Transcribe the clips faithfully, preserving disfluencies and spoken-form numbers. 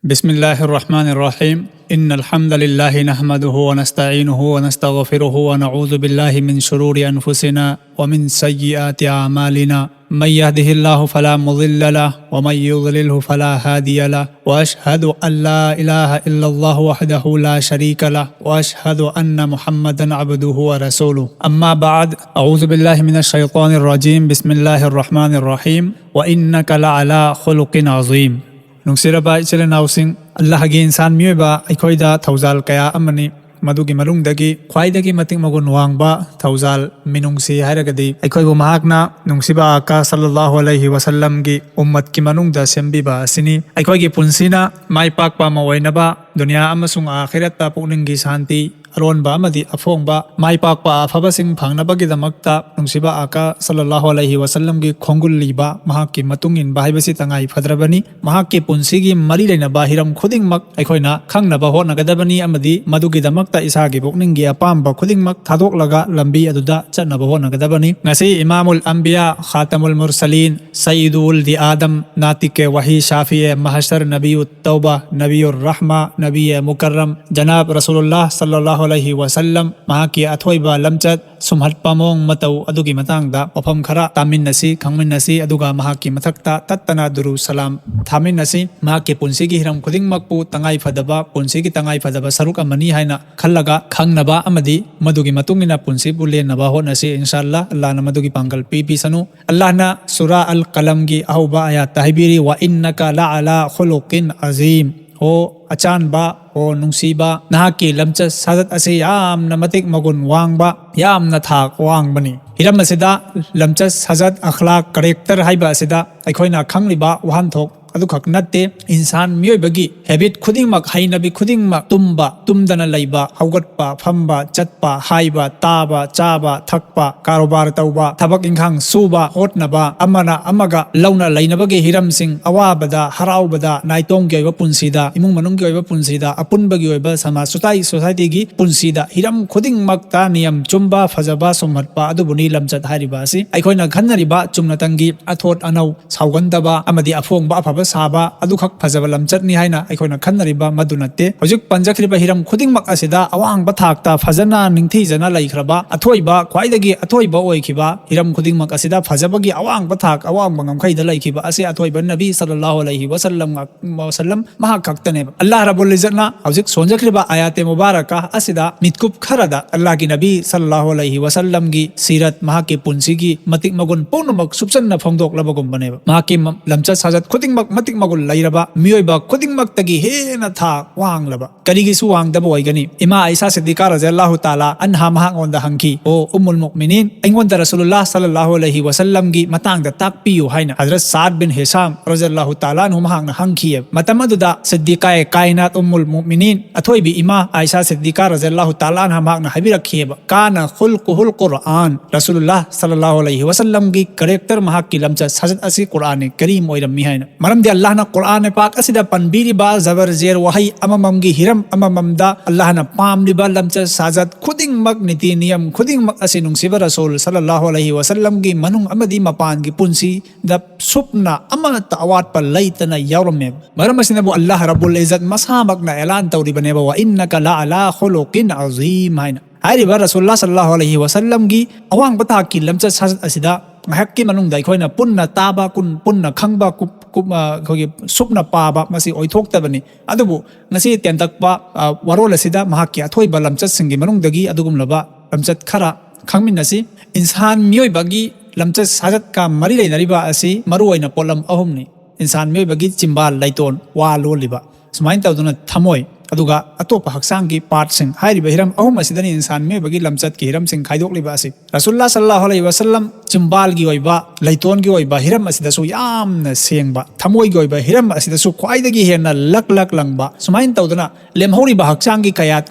بسم الله الرحمن الرحيم. إن الحمد لله نحمده ونستعينه ونستغفره ونعوذ بالله من شرور أنفسنا ومن سيئات أعمالنا. من يهده الله فلا مضل له ومن يضلله فلا هادي له، وأشهد أن لا إله إلا الله وحده لا شريك له، وأشهد أن محمدا عبده ورسوله. أما بعد، أعوذ بالله من الشيطان الرجيم. بسم الله الرحمن الرحيم. وإنك لعلى خلق عظيم. ꯅꯨꯡꯁꯤꯔꯕ ꯏꯆꯤꯜ ꯏꯅꯥꯎꯁꯤꯡ, ꯑꯜꯂꯥꯍꯒꯤ ꯏꯟꯁꯥꯟ ꯃꯤꯑꯣꯏꯕ ꯑꯩꯈꯣꯏꯗ ꯊꯧꯖꯥꯜ ꯀꯌꯥ ꯑꯃꯅꯤ꯫ ꯃꯗꯨꯒꯤ ꯃꯅꯨꯡꯗꯒꯤ ꯈ꯭ꯋꯥꯏꯗꯒꯤ ꯃꯇꯤꯛ ꯃꯒꯨꯟ ꯋꯥꯡꯕ ꯊꯧꯖꯥꯜ ꯃꯤꯅꯨꯡꯁꯤ ꯍꯥꯏꯔꯒꯗꯤ ꯑꯩꯈꯣꯏꯕꯨ ꯃꯍꯥꯛꯅ ꯅꯨꯡꯁꯤꯕ ꯑꯥꯀꯥ ꯁꯜꯂꯜꯂꯥꯍꯨ ꯑꯂꯩꯍꯤ ꯋꯁꯜꯂꯝꯒꯤ ꯎꯝꯃꯠꯀꯤ ꯃꯅꯨꯡꯗ ꯁꯦꯝꯕꯤꯕ ꯑꯁꯤꯅꯤ꯫ ꯑꯩꯈꯣꯏꯒꯤ ꯄꯨꯟꯁꯤꯅ ꯃꯥꯏ ꯄꯥꯛꯄ ꯑꯃ ꯑꯣꯏꯅꯕ, ꯗꯨꯅꯤꯌꯥ ꯑꯃꯁꯨꯡ ꯑꯥꯈꯤꯔꯠꯇ ꯄꯨꯛꯅꯤꯡꯒꯤ ꯁꯥꯟꯇꯤ, ꯑꯔꯣꯟꯕ ꯑꯃꯗꯤ ꯑꯐꯣꯡꯕ, ꯃꯥꯏ ꯄꯥꯛꯄ ꯑꯐꯕꯁꯤꯡ ꯐꯪꯅꯕꯒꯤꯗꯃꯛꯇ ꯅꯨꯡꯁꯤꯕ ꯑꯥꯀꯥ ꯁꯜꯂꯜꯂꯥꯍꯨ ꯑꯂꯩꯍꯤ ꯋꯁꯜꯂꯝꯒꯤ ꯈꯣꯡꯒꯨꯜ ꯂꯤꯕ, ꯃꯍꯥꯛꯀꯤ ꯃꯇꯨꯡ ꯏꯟꯕ ꯍꯥꯏꯕꯁꯤ ꯇꯉꯥꯏ ꯐꯗ꯭ꯔꯕꯅꯤ꯫ ꯃꯍꯥꯛꯀꯤ ꯄꯨꯟꯁꯤꯒꯤ ꯃꯔꯤ ꯂꯩꯅꯕ ꯍꯤꯔꯝ ꯈꯨꯗꯤꯡꯃꯛ ꯑꯩꯈꯣꯏꯅ ꯈꯪꯅꯕ ꯍꯣꯠꯅꯒꯗꯕꯅꯤ ꯑꯃꯗꯤ ꯃꯗꯨꯒꯤꯗꯃꯛꯇ ꯏꯁꯥꯒꯤ ꯄꯨꯛꯅꯤꯡꯒꯤ ꯑꯄꯥꯝꯕ ꯈꯨꯗꯤꯡꯃꯛ ꯊꯥꯗꯣꯛꯂꯒ ꯂꯝꯕꯤ ꯑꯗꯨꯗ ꯆꯠꯅꯕ ꯍꯣꯠꯅꯒꯗꯕꯅꯤ꯫ ꯉꯁꯤ ꯏꯃꯥꯃꯨꯜ ꯑꯝꯕꯤꯌꯥ, ꯈꯥꯇꯃꯨꯜ ꯃꯨꯔꯁꯂꯤꯟ, ꯁꯌꯤꯗꯨ ꯋꯨꯜꯗꯤ ꯑꯥꯗꯝ, ꯅꯥꯇꯤꯛꯀꯦ ꯋꯥꯍꯤ ꯁꯥꯐꯤꯌꯦ ꯃꯍꯁꯔ, ꯅꯕꯤꯌꯨꯠ ꯇꯧꯕ, ꯅꯕꯤꯌꯨꯔ ꯔꯍꯃ, ꯅꯕꯤꯌꯦ ꯃꯨꯀꯔꯔꯝ, ꯖꯅꯥꯕ ꯔꯁꯨꯂꯨꯜꯂꯥꯍ ꯁꯜꯂꯜꯂꯥꯍꯨ ꯑꯂꯩꯍꯤ ꯋꯁꯜꯂꯝ, ꯃꯍꯥꯛꯀꯤ ꯑꯊꯣꯏꯕ ꯂꯝꯆꯠ, ꯁꯨꯝꯍꯠꯄ ꯃꯑꯣꯡ ꯃꯇꯧ ꯑꯗꯨꯒꯤ ꯃꯇꯥꯡꯗ ꯋꯥꯐꯝ ꯈꯔ ꯇꯥꯃꯤꯟꯅꯁꯤ, ꯈꯪꯃꯤꯟꯅꯁꯤ, ꯑꯗꯨꯒ ꯃꯍꯥꯛꯀꯤ ꯃꯊꯛꯇ ꯇꯠꯇꯅ ꯗꯨꯔꯨ ꯁꯂꯥꯝ ꯊꯥꯃꯤꯟꯅꯁꯤ꯫ ꯃꯍꯥꯛꯀꯤ ꯄꯨꯟꯁꯤꯒꯤ ꯍꯤꯔꯝ ꯈꯨꯗꯤꯡꯃꯛꯄꯨ ꯇꯉꯥꯏ ꯐꯗꯕ, ꯄꯨꯟꯁꯤꯒꯤ ꯇꯉꯥꯏ ꯐꯗꯕ ꯁꯔꯨꯛ ꯑꯃꯅꯤ ꯍꯥꯏꯅ ꯈꯜꯂꯒ ꯈꯪꯅꯕ ꯑꯃꯗꯤ ꯃꯗꯨꯒꯤ ꯃꯇꯨꯡ ꯏꯟꯅ ꯄꯨꯟꯁꯤꯕꯨ ꯂꯦꯟꯅꯕ ꯍꯣꯠꯅꯁꯤ꯫ ꯏꯟꯁꯥ ꯑꯜꯂꯥꯍ, ꯑꯜꯂꯥꯍꯅ ꯃꯗꯨꯒꯤ ꯄꯥꯡꯒꯜ ꯄꯤꯕꯤꯁꯅꯨ꯫ ꯑꯜꯂꯥꯍꯅ ꯁꯨꯔꯥ ꯑꯜ ꯀꯂꯝꯒꯤ ꯑꯍꯧꯕ ꯑꯌꯥꯠꯇ ꯍꯥꯏꯕꯤꯔꯤ, "ꯋꯥ ꯏꯟꯅꯀ ꯂꯥ ꯑꯂꯥ ꯈꯨꯂꯨꯀꯤꯟ ꯑꯖꯤꯝ"꯫ ꯍꯣ ꯑꯆꯥꯟꯕ, ꯍꯣ ꯅꯨꯡꯁꯤꯕ, ꯅꯍꯥꯛꯀꯤ ꯂꯝꯆꯠ ꯁꯥꯖꯠ ꯑꯁꯤ ꯌꯥꯝꯅ ꯃꯇꯤꯛ ꯃꯒꯨꯟ ꯋꯥꯡꯕ, ꯌꯥꯝꯅ ꯊꯥꯛ ꯋꯥꯡꯕꯅꯤ꯫ ꯍꯤꯔꯝ ꯑꯁꯤꯗ ꯂꯝꯆꯠ ꯁꯥꯖꯠ, ꯑꯈ꯭ꯂꯥꯛ, ꯀꯔꯦꯛꯇꯔ ꯍꯥꯏꯕ ꯑꯁꯤꯗ ꯑꯩꯈꯣꯏꯅ ꯈꯪꯂꯤꯕ ꯋꯥꯍꯟꯊꯣꯛ ꯑꯗꯨꯈꯛ ꯅꯠꯇꯦ, ꯏꯟꯁꯥꯟ ꯃꯤꯑꯣꯏꯕꯒꯤ ꯍꯦꯕꯤꯠ ꯈꯨꯗꯤꯡꯃꯛ, ꯍꯩꯅꯕꯤ ꯈꯨꯗꯤꯡꯃꯛ, ꯇꯨꯝꯕ, ꯇꯨꯝꯗꯅ ꯂꯩꯕ, ꯍꯧꯒꯠꯄ, ꯐꯝꯕ, ꯆꯠꯄ, ꯍꯥꯏꯕ, ꯇꯥꯕ, ꯆꯥꯕ, ꯊꯛꯄ, ꯀꯥꯔꯣꯕꯥꯔ ꯇꯧꯕ, ꯊꯕꯛ ꯏꯪꯈꯥꯡ ꯁꯨꯕ, ꯍꯣꯠꯅꯕ, ꯑꯃꯅ ꯑꯃꯒ ꯂꯧꯅ ꯂꯩꯅꯕꯒꯤ ꯍꯤꯔꯝꯁꯤꯡ, ꯑꯋꯥꯕꯗ, ꯍꯔꯥꯎꯕꯗ, ꯅꯥꯏꯇꯣꯝꯒꯤ ꯑꯣꯏꯕ ꯄꯨꯟꯁꯤꯗ, ꯏꯃꯨꯡ ꯃꯅꯨꯡꯒꯤ ꯑꯣꯏꯕ ꯄꯨꯟꯁꯤꯗ, ꯑꯄꯨꯟꯕꯒꯤ ꯑꯣꯏꯕ ꯁꯃꯥꯖ, ꯁꯣꯁꯥꯏ-, ꯁꯣꯁꯥꯏꯇꯤꯒꯤ ꯄꯨꯟꯁꯤꯗ, ꯍꯤꯔꯝ ꯈꯨꯗꯤꯡꯃꯛꯇ ꯅꯤꯌꯝ ꯆꯨꯝꯕ, ꯐꯖꯕ, ꯁꯨꯝꯍꯠꯄ ꯑꯗꯨꯕꯨꯅꯤ ꯂꯝꯆꯠ ꯍꯥꯏꯔꯤꯕ ꯑꯁꯤ꯫ ꯑꯩꯈꯣꯏꯅ ꯈꯟꯅꯔꯤꯕ ꯆꯨꯝꯅꯇꯪꯒꯤ ꯑꯊꯣꯠ ꯑꯅꯧ, ꯁꯥꯎꯒꯟꯗꯕ ꯑꯃꯗꯤ ꯑꯐꯣꯡꯕ ꯑꯐꯕ ꯁꯥꯕ ꯑꯗꯨꯈꯛ ꯐꯖꯕ ꯂꯝꯆꯠꯅꯤ ꯍꯥꯏꯅ ꯑꯩꯈꯣꯏꯅ ꯈꯟꯅꯔꯤꯕ ꯃꯗꯨ ꯅꯠꯇꯦ꯫ ꯍꯧꯖꯤꯛ ꯄꯟꯖꯈ꯭ꯔꯤꯕ ꯍꯤꯔꯝ ꯈꯨꯗꯤꯡꯃꯛ ꯑꯁꯤꯗ ꯑꯋꯥꯡꯕ ꯊꯥꯛꯇ ꯐꯖꯅ ꯅꯤꯡꯊꯤꯖꯅ ꯂꯩꯈ꯭ꯔꯕ, ꯑꯊꯣꯏꯕ, ꯈ꯭ꯋꯥꯏꯗꯒꯤ ꯑꯊꯣꯏꯕ ꯑꯣꯏꯈꯤꯕ ꯍꯤꯔꯝ ꯈꯨꯗꯤꯡꯃꯛ ꯑꯁꯤꯗ ꯐꯖꯕꯒꯤ ꯑꯋꯥꯡꯕ ꯊꯥꯛ, ꯑꯋꯥꯡꯕ ꯉꯝꯈꯩꯗ ꯂꯩꯈꯤꯕ ꯑꯁꯤ ꯑꯊꯣꯏꯕ ꯅꯕꯤ ꯁꯜꯂꯜꯂꯥꯍꯨ ꯑꯂꯩꯍꯤ ꯋꯁꯜꯂꯝ ꯉꯥꯛ-, ꯋꯁꯜꯂꯝ ꯃꯍꯥꯛ ꯈꯛꯇꯅꯦꯕ꯫ ꯑꯜꯂꯥꯍ ꯔꯕꯨꯜ ꯏꯖꯠꯅ ꯍꯧꯖꯤꯛ ꯁꯣꯟꯖꯈ꯭ꯔꯤꯕ ꯑꯥꯌꯥꯇꯦ ꯃꯨꯕꯥꯔꯀꯥ ꯑꯁꯤꯗ ꯃꯤꯠꯀꯨꯞ ꯈꯔꯗ ꯑꯜꯂꯥꯍꯒꯤ ꯅꯕꯤ ꯁꯜꯂꯜꯂꯥꯍꯨ ꯑꯂꯩꯍꯤ ꯋꯁꯜꯂꯝꯒꯤ ꯁꯤꯔꯠ, ꯃꯍꯥꯛꯀꯤ ꯄꯨꯟꯁꯤꯒꯤ ꯃꯇꯤꯛ ꯃꯒꯨꯟ ꯄꯨꯝꯅꯃꯛ ꯁꯨꯞꯆꯟꯅ ꯐꯣꯡꯗꯣꯛꯂꯕꯒꯨꯝꯕꯅꯦꯕ꯫ ꯃꯍꯥꯛꯀꯤ ꯃ-, ꯂꯝꯆꯠ ꯁꯥꯖꯠ ꯈꯨꯗꯤꯡꯃꯛ ꯃꯇꯤꯛ ꯃꯒꯨꯟ ꯂꯩꯔꯕ, ꯃꯤꯑꯣꯏꯕ ꯈꯨꯗꯤꯡꯃꯛꯇꯒꯤ ꯍꯦꯟꯅ ꯊꯥꯛ ꯋꯥꯡꯂꯕ꯫ ꯀꯔꯤꯒꯤꯁꯨ ꯋꯥꯡꯗꯕ ꯑꯣꯏꯒꯅꯤ? ꯏꯃꯥ ꯑꯥꯏꯁꯥ ꯁꯤꯗꯤꯀꯥ ꯔꯖꯤꯌꯜꯂꯥꯍꯨ ꯇꯥꯂꯥ ꯑꯟꯍꯥ ꯃꯍꯥꯛꯉꯣꯟꯗ ꯍꯪꯈꯤ, "ꯑꯣ ꯎꯝꯃꯨꯜ ꯃꯨꯑꯃꯤꯅꯤꯟ, ꯑꯩꯉꯣꯟꯗ ꯔꯁꯨꯂꯨꯜꯂꯥꯍ ꯁꯜꯂꯜꯂꯥꯍꯨ ꯑꯂꯩꯍꯤ ꯋꯁꯜꯂꯝꯒꯤ ꯃꯇꯥꯡꯗ ꯇꯥꯛꯄꯤꯌꯨ" ꯍꯥꯏꯅ ꯍꯖꯔꯠ ꯁꯥꯗ ꯕꯤꯟ ꯍꯤꯁꯥꯝ ꯔꯖꯤꯌꯜꯂꯥꯍꯨ ꯇꯥꯂꯥ ꯑꯟꯍꯨ ꯃꯍꯥꯛꯅ ꯍꯪꯈꯤꯑꯕ꯫ ꯃꯇꯝ ꯑꯗꯨꯗ ꯁꯤꯗꯤꯀꯥꯌꯦ ꯀꯥꯏꯅꯥꯠ ꯎꯝꯃꯨꯜ ꯃꯨꯑꯃꯤꯅꯤꯟ ꯑꯊꯣꯏꯕꯤ ꯏꯃꯥ ꯑꯥꯏꯁꯥ ꯁꯤꯗꯤꯀꯥ ꯔꯖꯤꯌꯜꯂꯥꯍꯨ ꯇꯥꯂꯥ ꯑꯟꯍꯥ ꯃꯍꯥꯛꯅ ꯍꯥꯏꯕꯤꯔꯛꯈꯤꯑꯕ, "ꯀꯥꯅ ꯈꯨꯜꯀꯨꯍꯨꯜ ꯀꯨꯔꯑꯥꯟ", ꯔꯁꯨꯂꯨꯜꯂꯥꯍ ꯁꯜꯂꯜꯂꯥꯍꯨ ꯑꯂꯩꯍꯤ ꯋꯁꯜꯂꯝꯒꯤ ꯀꯦꯔꯦꯛꯇꯔ, ꯃꯍꯥꯛꯀꯤ ꯂꯝꯆꯠ ꯁꯥꯖꯠ ꯑꯁꯤ ꯀꯨꯔꯑꯥꯟꯅꯦ ꯀꯔꯤꯝ ꯑꯣꯏꯔꯝꯃꯤ ꯍꯥꯏꯅ꯫ ꯃꯔꯝꯗꯤ ꯑꯜꯂꯥꯍꯅ ꯀꯨꯔꯑꯥꯟ ꯄꯥꯛ ꯑꯁꯤꯗ ꯄꯟꯕꯤꯔꯤꯕ ꯖꯕꯔ ꯖꯦꯔ ꯋꯥꯍꯩ ꯑꯃꯃꯝꯒꯤ ꯍꯤꯔꯝ ꯑꯃꯃꯝꯗ ꯑꯜꯂꯥꯍꯅ ꯄꯥꯝꯂꯤꯕ ꯂꯝꯆꯠ ꯁꯥꯖꯠ ꯈꯨꯗꯤꯡꯃꯛ, ꯅꯤꯇꯤ ꯅꯤꯌꯝ ꯈꯨꯗꯤꯡꯃꯛ ꯑꯁꯤ ꯅꯨꯡꯁꯤꯕ ꯔꯁꯨꯜ ꯁꯜꯂꯜꯂꯥꯍꯨ ꯑꯂꯩꯍꯤ ꯋꯁꯜꯂꯝꯒꯤ ꯃꯅꯨꯡ ꯑꯃꯗꯤ ꯃꯄꯥꯟꯒꯤ ꯄꯨꯟꯁꯤꯗ ꯁꯨꯞꯅ ꯑꯃꯠꯇ ꯑꯋꯥꯠꯄ ꯂꯩꯇꯅ ꯌꯥꯎꯔꯝꯃꯦꯕ꯫ ꯃꯔꯝ ꯑꯁꯤꯅꯕꯨ ꯑꯜꯂꯥꯍ ꯔꯕꯨꯜ ꯏꯖꯠ ꯃꯁꯥꯃꯛꯅ ꯑꯦꯂꯥꯟ ꯇꯧꯔꯤꯕꯅꯦꯕ, "ꯋꯥ ꯏꯟꯅꯀ ꯂꯥ ꯑꯂꯥ ꯈꯨꯂꯨꯀꯤꯟ ꯑꯖꯤꯝ" ꯍꯥꯏꯅ꯫ ꯍꯥꯏꯔꯤꯕ ꯔꯁꯨꯜꯂꯥꯍ ꯁꯜꯂꯜꯂꯥꯍꯨ ꯑꯂꯩꯍꯤ ꯋꯁꯜꯂꯝꯒꯤ ꯑꯋꯥꯡꯕ ꯊꯥꯛꯀꯤ ꯂꯝꯆꯠ ꯁꯥꯖꯠ ꯑꯁꯤꯗ ꯉꯥꯏꯍꯥꯛꯀꯤ ꯃꯅꯨꯡꯗ ꯑꯩꯈꯣꯏꯅ ꯄꯨꯟꯅ ꯇꯥꯕ, ꯀꯨꯟ-, ꯄꯨꯟꯅ ꯈꯪꯕ, ꯀꯨꯞ-, ꯀꯨꯞ-, ꯑ, ꯑꯩꯈꯣꯏꯒꯤ ꯁꯨꯞꯅ ꯄꯥꯕ ꯃꯁꯤ ꯑꯣꯏꯊꯣꯛꯇꯕꯅꯤ꯫ ꯑꯗꯨꯕꯨ ꯉꯁꯤ ꯇꯦꯟꯇꯛꯄ, ꯑ, ꯋꯥꯔꯣꯜ ꯑꯁꯤꯗ ꯃꯍꯥꯛꯀꯤ ꯑꯊꯣꯏꯕ ꯂꯝꯆꯠꯁꯤꯡꯒꯤ ꯃꯅꯨꯡꯗꯒꯤ ꯑꯗꯨꯒꯨꯝꯂꯕ ꯂꯝꯆꯠ ꯈꯔ ꯈꯪꯃꯤꯟꯅꯁꯤ꯫ ꯏꯟꯁꯥꯟ ꯃꯤꯑꯣꯏꯕꯒꯤ ꯂꯝꯆꯠ ꯁꯥꯖꯠꯀ ꯃꯔꯤ ꯂꯩꯅꯔꯤꯕ ꯑꯁꯤ ꯃꯔꯨꯑꯣꯏꯅ ꯄꯣꯠꯂꯝ ꯑꯍꯨꯝꯅꯤ꯫ ꯏꯟꯁꯥꯟ ꯃꯤꯑꯣꯏꯕꯒꯤ ꯆꯤꯝꯕꯥꯜ, ꯂꯩꯇꯣꯟ, ꯋꯥ ꯂꯣꯜꯂꯤꯕ, ꯁꯨꯃꯥꯏꯅ ꯇꯧꯗꯨꯅ ꯊꯃꯣꯏ, ꯑꯗꯨꯒ ꯑꯇꯣꯞꯄ ꯍꯛꯆꯥꯡꯒꯤ ꯄꯥꯔꯠꯁꯤꯡ꯫ ꯍꯥꯏꯔꯤꯕ ꯍꯤꯔꯝ ꯑꯍꯨꯝ ꯑꯁꯤꯗꯅꯤ ꯏꯟꯁꯥꯟ ꯃꯤꯑꯣꯏꯕꯒꯤ ꯂꯝꯆꯠꯀꯤ ꯍꯤꯔꯝꯁꯤꯡ ꯈꯥꯏꯗꯣꯛꯂꯤꯕ ꯑꯁꯤ꯫ ꯔꯁꯨꯜꯂꯥ ꯁꯜꯂꯜꯂꯥꯍꯨ ꯑꯂꯩꯍꯤ ꯋꯁꯜꯂꯝ ꯆꯤꯝꯕꯥꯜꯒꯤ ꯑꯣꯏꯕ, ꯂꯩꯇꯣꯟꯒꯤ ꯑꯣꯏꯕ ꯍꯤꯔꯝ ꯑꯁꯤꯗꯁꯨ ꯌꯥꯝꯅ ꯁꯦꯡꯕ, ꯊꯃꯣꯏꯒꯤ ꯑꯣꯏꯕ ꯍꯤꯔꯝ ꯑꯁꯤꯗꯁꯨ ꯈ꯭ꯋꯥꯏꯗꯒꯤ ꯍꯦꯟꯅ ꯂꯛ ꯂꯛ ꯂꯪꯕ, ꯁꯨꯃꯥꯏꯅ ꯇꯧꯗꯅ ꯂꯦꯝꯍꯧꯔꯤꯕ ꯍꯛꯆꯥꯡꯒꯤ ꯀꯌꯥꯠ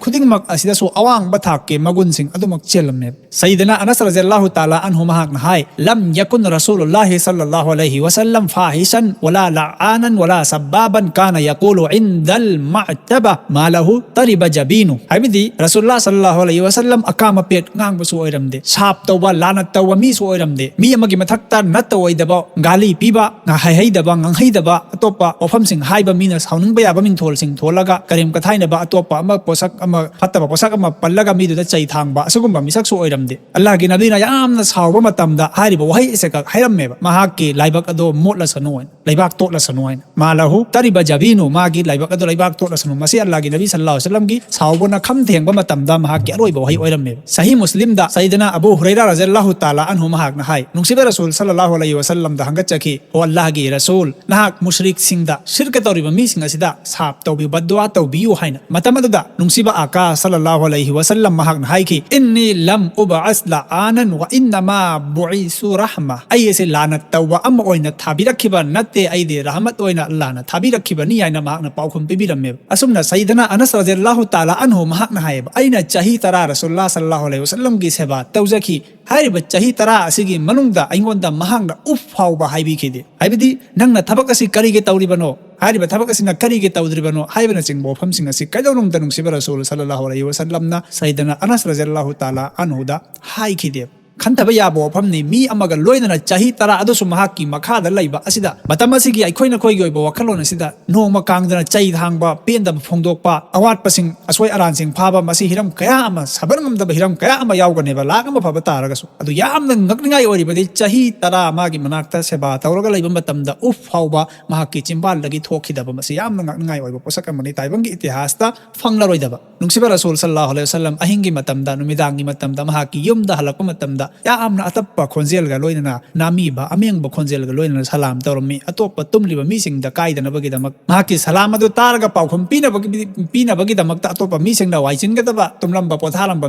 ꯈꯨꯗꯤꯡꯃꯛ ꯑꯁꯤꯗꯁꯨ ꯑꯋꯥꯡꯕ ꯊꯥꯛꯀꯤ ꯃꯒꯨꯟꯁꯤꯡ ꯑꯗꯨꯃꯛ ꯆꯦꯜꯂꯝꯃꯦ꯫ ꯁꯩꯗꯅ ꯑꯅꯁ ꯔꯖꯤꯌꯜꯂꯥꯍꯨ ꯇꯥꯂꯥ ꯑꯟꯍꯨ ꯃꯍꯥꯛꯅ ꯍꯥꯏ, "ꯂꯝ ꯌꯀꯨꯟ ꯔꯁꯨꯂꯨꯜꯂꯥꯍꯤ ꯁꯜꯂꯜꯂꯥꯍꯨ ꯑꯂꯩꯍꯤ ꯋꯁꯜꯂꯝ ꯐꯥꯍꯤꯁꯟ ꯋꯂꯥ ꯂꯑꯥꯅꯟ ꯋꯂꯥ ꯁꯕꯥꯕꯟ ꯀꯥꯅ ꯌꯀꯨꯂꯨ ꯏꯟꯗꯜ ꯃꯑꯇꯕ ꯃꯥ ꯂꯍꯨ ꯇꯔꯤꯕ ꯖꯕꯤꯅꯨ꯫ ꯍꯥꯏꯕꯗꯤ ꯔꯁꯨꯜꯂꯥ ꯁꯜꯂꯜꯂꯥꯍꯨ ꯑꯂꯩꯍꯤ ꯋꯥꯁꯜꯂꯝ ꯑꯀꯥ ꯑꯄꯦꯠ ꯉꯥꯡꯕꯁꯨ ꯑꯣꯏꯔꯝꯗꯦ, ꯁꯥꯞ ꯇꯧꯕ, ꯂꯥꯅꯠ ꯇꯧꯕ ꯃꯤꯁꯨ ꯑꯣꯏꯔꯝꯗꯦ, ꯃꯤ ꯑꯃꯒꯤ ꯃꯊꯛꯇ ꯅꯠꯇ ꯑꯣꯏꯗꯕ ꯒꯥꯂꯤ ꯄꯤꯕ, ꯉꯥ-, ꯍꯥꯏꯍꯩꯗꯕ, ꯉꯥꯡꯍꯩꯗꯕ, ꯑꯇꯣꯞꯄ ꯋꯥꯐꯝꯁꯤꯡ ꯍꯥꯏꯕ, ꯃꯤꯅ ꯁꯥꯎꯅꯤꯡꯕ ꯌꯥꯕ ꯃꯤꯡꯊꯣꯜꯁꯤꯡ ꯊꯣꯜꯂꯒ ꯀꯔꯦꯝ ꯀꯊꯥꯏꯅꯕ, ꯑꯇꯣꯞꯄ ꯑꯃ ꯄꯣꯠꯁꯛ ꯑꯃ, ꯐꯠꯇꯕ ꯄꯣꯠꯁꯛ ꯑꯃ ꯄꯜꯂꯒ ꯃꯤꯗꯨꯗ ꯆꯩ ꯊꯥꯡꯕ, ꯑꯁꯤꯒꯨꯝꯕ ꯃꯤꯁꯛꯁꯨ ꯑꯣꯏꯔꯝꯗꯦ꯫ ꯑꯜꯂꯥꯍꯒꯤ ꯅꯕꯤꯅ ꯌꯥꯝꯅ ꯁꯥꯎꯕ ꯃꯇꯝꯗ ꯍꯥꯏꯔꯤꯕ ꯋꯥꯍꯩ ꯑꯁꯤꯈꯛ ꯍꯥꯏꯔꯝꯃꯦꯕ, "ꯃꯍꯥꯛꯀꯤ ꯂꯥꯏꯕꯛ ꯑꯗꯣ ꯃꯣꯠꯂꯁꯅꯨ ꯍꯥꯏꯅ, ꯂꯩꯕꯥꯛ ꯇꯣꯠꯂꯁꯅꯨ" ꯍꯥꯏꯅ꯫ "ꯃꯥ ꯂꯍꯨ ꯇꯔꯤꯕ ꯖꯕꯤꯅꯨ", ꯃꯥꯒꯤ ꯂꯥꯏꯕꯛ ꯑꯗꯣ ꯂꯩꯕꯥꯛ ꯇꯣꯠꯂꯁꯅꯨ꯫ ꯃꯁꯤ ꯑꯜꯂꯥꯍꯒꯤ ꯅꯕꯤ ꯁꯜꯂꯜꯂꯥꯍꯨ ꯑꯂꯩꯍꯤ ꯋꯥꯁꯜꯂꯝꯒꯤ ꯁꯥꯎꯕꯅ ꯈꯝ ꯊꯦꯡꯕ ꯃꯇꯝꯗ ꯃꯍꯥꯛꯀꯤ ꯑꯔꯣꯏꯕ ꯋꯥꯍꯩ ꯑꯣꯏꯔꯝꯃꯦꯕ꯫ ꯁꯍꯤ ꯃꯨꯁꯂꯤꯝꯗ ꯁꯩꯗꯅ ꯑꯕꯨ ꯍꯨꯔꯩꯔꯥ ꯔꯖꯜꯂꯥꯍꯨ ꯇꯥꯂꯥ ꯑꯟꯍꯨ ꯃꯍꯥꯛꯅ ꯍꯥꯏ, ꯅꯨꯡꯁꯤꯕ ꯔꯁꯨꯜ ꯁꯜꯂꯜꯂꯥꯍꯨ ꯑꯂꯩꯍꯤ ꯋꯥꯁꯜꯂꯝꯗ ꯍꯪꯒꯠꯆꯈꯤ, "ꯑꯣ ꯑꯜꯂꯥꯍꯒꯤ ꯔꯁꯨꯜ, ꯅꯍꯥꯛ ꯃꯨꯁ꯭ꯔꯤꯛꯁꯤꯡꯗ, ꯁꯤꯔꯀ ꯇꯧꯔꯤꯕ ꯃꯤꯁꯤꯡ ꯑꯁꯤꯗ ꯁꯥꯞ ꯇꯧꯕꯤꯌꯨ, ꯕꯗꯗꯨꯋꯥ ꯇꯧꯕꯤꯌꯨ" ꯍꯥꯏꯅ꯫ ꯃꯇꯝ ꯑꯗꯨꯗ ꯅꯨꯡꯁꯤꯕ ꯑꯥꯀꯥ ꯁꯜꯂꯜꯂꯥꯍꯨ ꯑꯂꯩꯍꯤ ꯋꯥꯁꯜꯂꯝ ꯃꯍꯥꯛꯅ ꯍꯥꯏꯈꯤ, "ꯏꯟꯅꯤ ꯂꯝ ꯎꯕ ꯑꯁꯂ ꯑꯥꯅꯟ ꯋꯥ ꯏꯟꯅꯃꯥ ꯕꯨꯏꯁꯨ ꯔꯍꯃ꯫ ꯑꯩ ꯑꯁꯤ ꯂꯥꯟꯅ ꯇꯧꯕ ꯑꯃ ꯑꯣꯏꯅ ꯊꯥꯕꯤꯔꯛꯈꯤꯕ ꯅꯠꯇꯦ, ꯑꯩꯗꯤ ꯔꯍꯃꯠ ꯑꯣꯏꯅ ꯑꯜꯂꯥꯍꯅ ꯊꯥꯕꯤꯔꯛꯈꯤꯕꯅꯤ" ꯍꯥꯏꯅ ꯃꯍꯥꯛꯅ ꯄꯥꯎꯈꯨꯝ ꯄꯤꯕꯤꯔꯝꯃꯦꯕ꯫ ꯑꯁꯨꯝꯅ ꯁꯩꯗꯅ ꯑꯅꯁ ꯔꯖꯜꯂꯥꯍꯨ ꯇꯥꯂꯥ ꯑꯟꯍꯨ ꯃꯍꯥꯛꯅ ꯍꯥꯏꯌꯦꯕ, "ꯑꯩꯅ ꯆꯍꯤ ꯇꯔꯥ ꯔꯁꯨꯜꯂꯥ ꯁꯜꯂꯜꯂꯥꯍꯨ ꯑꯂꯩꯍꯤ ꯋꯥꯁꯜꯂꯝꯒꯤ ꯁꯦꯕꯥ ꯇꯧꯖꯈꯤ꯫ ꯍꯥꯏꯔꯤꯕ ꯆꯍꯤ ꯇꯔꯥ ꯑꯁꯤꯒꯤ ꯃꯅꯨꯡꯗ ꯑꯩꯉꯣꯟꯗ ꯃꯍꯥꯛꯅ ꯎꯐ ꯐꯥꯎꯕ ꯍꯥꯏꯕꯤꯈꯤꯗꯦ꯫ ꯍꯥꯏꯕꯗꯤ, ꯅꯪꯅ ꯊꯕꯛ ꯑꯁꯤ ꯀꯔꯤꯒꯤ ꯇꯧꯔꯤꯕꯅꯣ? ꯍꯥꯏꯔꯤꯕ ꯊꯕꯛ ꯑꯁꯤꯅ ꯀꯔꯤꯒꯤ ꯇꯧꯗ꯭ꯔꯤꯕꯅꯣ?" ꯍꯥꯏꯕꯅꯆꯤꯡꯕ ꯋꯥꯐꯝꯁꯤꯡ ꯑꯁꯤ ꯀꯩꯗꯧꯅꯨꯡꯗ ꯅꯨꯡꯁꯤꯕ ꯔꯁꯨꯜ ꯁꯜꯂꯜꯂꯥꯍꯨ ꯑꯂꯩꯍꯤ ꯋꯥꯁꯜꯂꯝꯅ ꯁꯩꯗꯅ ꯑꯅꯁ ꯔꯖꯜꯂꯥꯍꯨ ꯇꯥꯂꯥ ꯑꯟꯍꯨꯗ ꯍꯥꯏꯈꯤꯗꯦ꯫ ꯈꯟꯊꯕ ꯌꯥꯕ ꯋꯥꯐꯝꯅꯤ꯫ ꯃꯤ ꯑꯃꯒ ꯂꯣꯏꯅꯅ ꯆꯍꯤ ꯇꯔꯥ ꯑꯗꯨꯁꯨ ꯃꯍꯥꯛꯀꯤ ꯃꯈꯥꯗ ꯂꯩꯕ ꯑꯁꯤꯗ, ꯃꯇꯝ ꯑꯁꯤꯒꯤ ꯑꯩꯈꯣꯏ ꯅꯈꯣꯏꯒꯤ ꯑꯣꯏꯕ ꯋꯥꯈꯜꯂꯣꯟ ꯑꯁꯤꯗ ꯅꯣꯡꯃ ꯀꯥꯡꯗꯅ ꯆꯩ ꯊꯥꯡꯕ, ꯄꯦꯟꯗꯕ ꯐꯣꯡꯗꯣꯛꯄ, ꯑꯋꯥꯠꯄꯁꯤꯡ, ꯑꯁꯣꯏ ꯑꯔꯥꯟꯁꯤꯡ ꯐꯥꯕ, ꯃꯁꯤ ꯍꯤꯔꯝ ꯀꯌꯥ ꯑꯃ, ꯁꯥꯕꯟ ꯉꯝꯗꯕ ꯍꯤꯔꯝ ꯀꯌꯥ ꯑꯃ ꯌꯥꯎꯒꯅꯦꯕ, ꯂꯥꯛ ꯑꯃ ꯐꯕ ꯇꯥꯔꯒꯁꯨ꯫ ꯑꯗꯨ ꯌꯥꯝꯅ ꯉꯛꯅꯤꯡꯉꯥꯏ ꯑꯣꯏꯔꯤꯕꯗꯤ, ꯆꯍꯤ ꯇꯔꯥ ꯃꯥꯒꯤ ꯃꯅꯥꯛꯇ ꯁꯦꯕꯥ ꯇꯧꯔꯒ ꯂꯩꯕ ꯃꯇꯝꯗ ꯎꯐ ꯐꯥꯎꯕ ꯃꯍꯥꯛꯀꯤ ꯆꯤꯝꯕꯥꯜꯗꯒꯤ ꯊꯣꯛꯈꯤꯗꯕ, ꯃꯁꯤ ꯌꯥꯝꯅ ꯉꯛꯅꯤꯡꯉꯥꯏ ꯑꯣꯏꯕ ꯄꯣꯠꯁꯛ ꯑꯃꯅꯤ꯫ ꯇꯥꯏꯕꯪꯒꯤ ꯏꯇꯤꯍꯥꯁꯇ ꯐꯪꯂꯔꯣꯏꯗꯕ꯫ ꯅꯨꯡꯁꯤꯕ ꯔꯁꯨꯜ ꯁꯜꯂꯜꯂꯥꯍꯨ ꯑꯂꯩꯍꯤ ꯋꯥꯁꯜꯂꯝ ꯑꯍꯤꯡꯒꯤ ꯃꯇꯝꯗ, ꯅꯨꯃꯤꯗꯥꯡꯒꯤ ꯃꯇꯝꯗ ꯃꯍꯥꯛꯀꯤ ꯌꯨꯝꯗ ꯍꯜꯂꯛꯄ ꯃꯇꯝꯗ ꯌꯥꯝꯅ ꯑꯇꯞꯄ ꯈꯣꯟꯖꯦꯜꯒ ꯂꯣꯏꯅꯅ, ꯅꯥꯃꯤꯕ, ꯑꯃꯦꯡꯕ ꯈꯣꯟꯖꯦꯜꯒ ꯂꯣꯏꯅꯅ ꯁꯂꯥꯝ ꯇꯧꯔꯝꯃꯤ꯫ ꯑꯇꯣꯞꯄ ꯇꯨꯝꯂꯤꯕ ꯃꯤꯁꯤꯡꯗ ꯀꯥꯏꯗꯅꯕꯒꯤꯗꯃꯛ, ꯃꯍꯥꯛꯀꯤ ꯁꯂꯥꯝ ꯑꯗꯨ ꯇꯥꯔꯒ ꯄꯥꯎꯈꯨꯝ ꯄꯤꯅꯕꯒꯤ, ꯄꯤꯅꯕꯒꯤꯗꯃꯛꯇ ꯑꯇꯣꯞꯄ ꯃꯤꯁꯤꯡꯅ ꯋꯥꯏꯆꯤꯟꯒꯗꯕ, ꯇꯨꯝꯂꯝꯕ ꯄꯣꯊꯥꯔꯝꯕ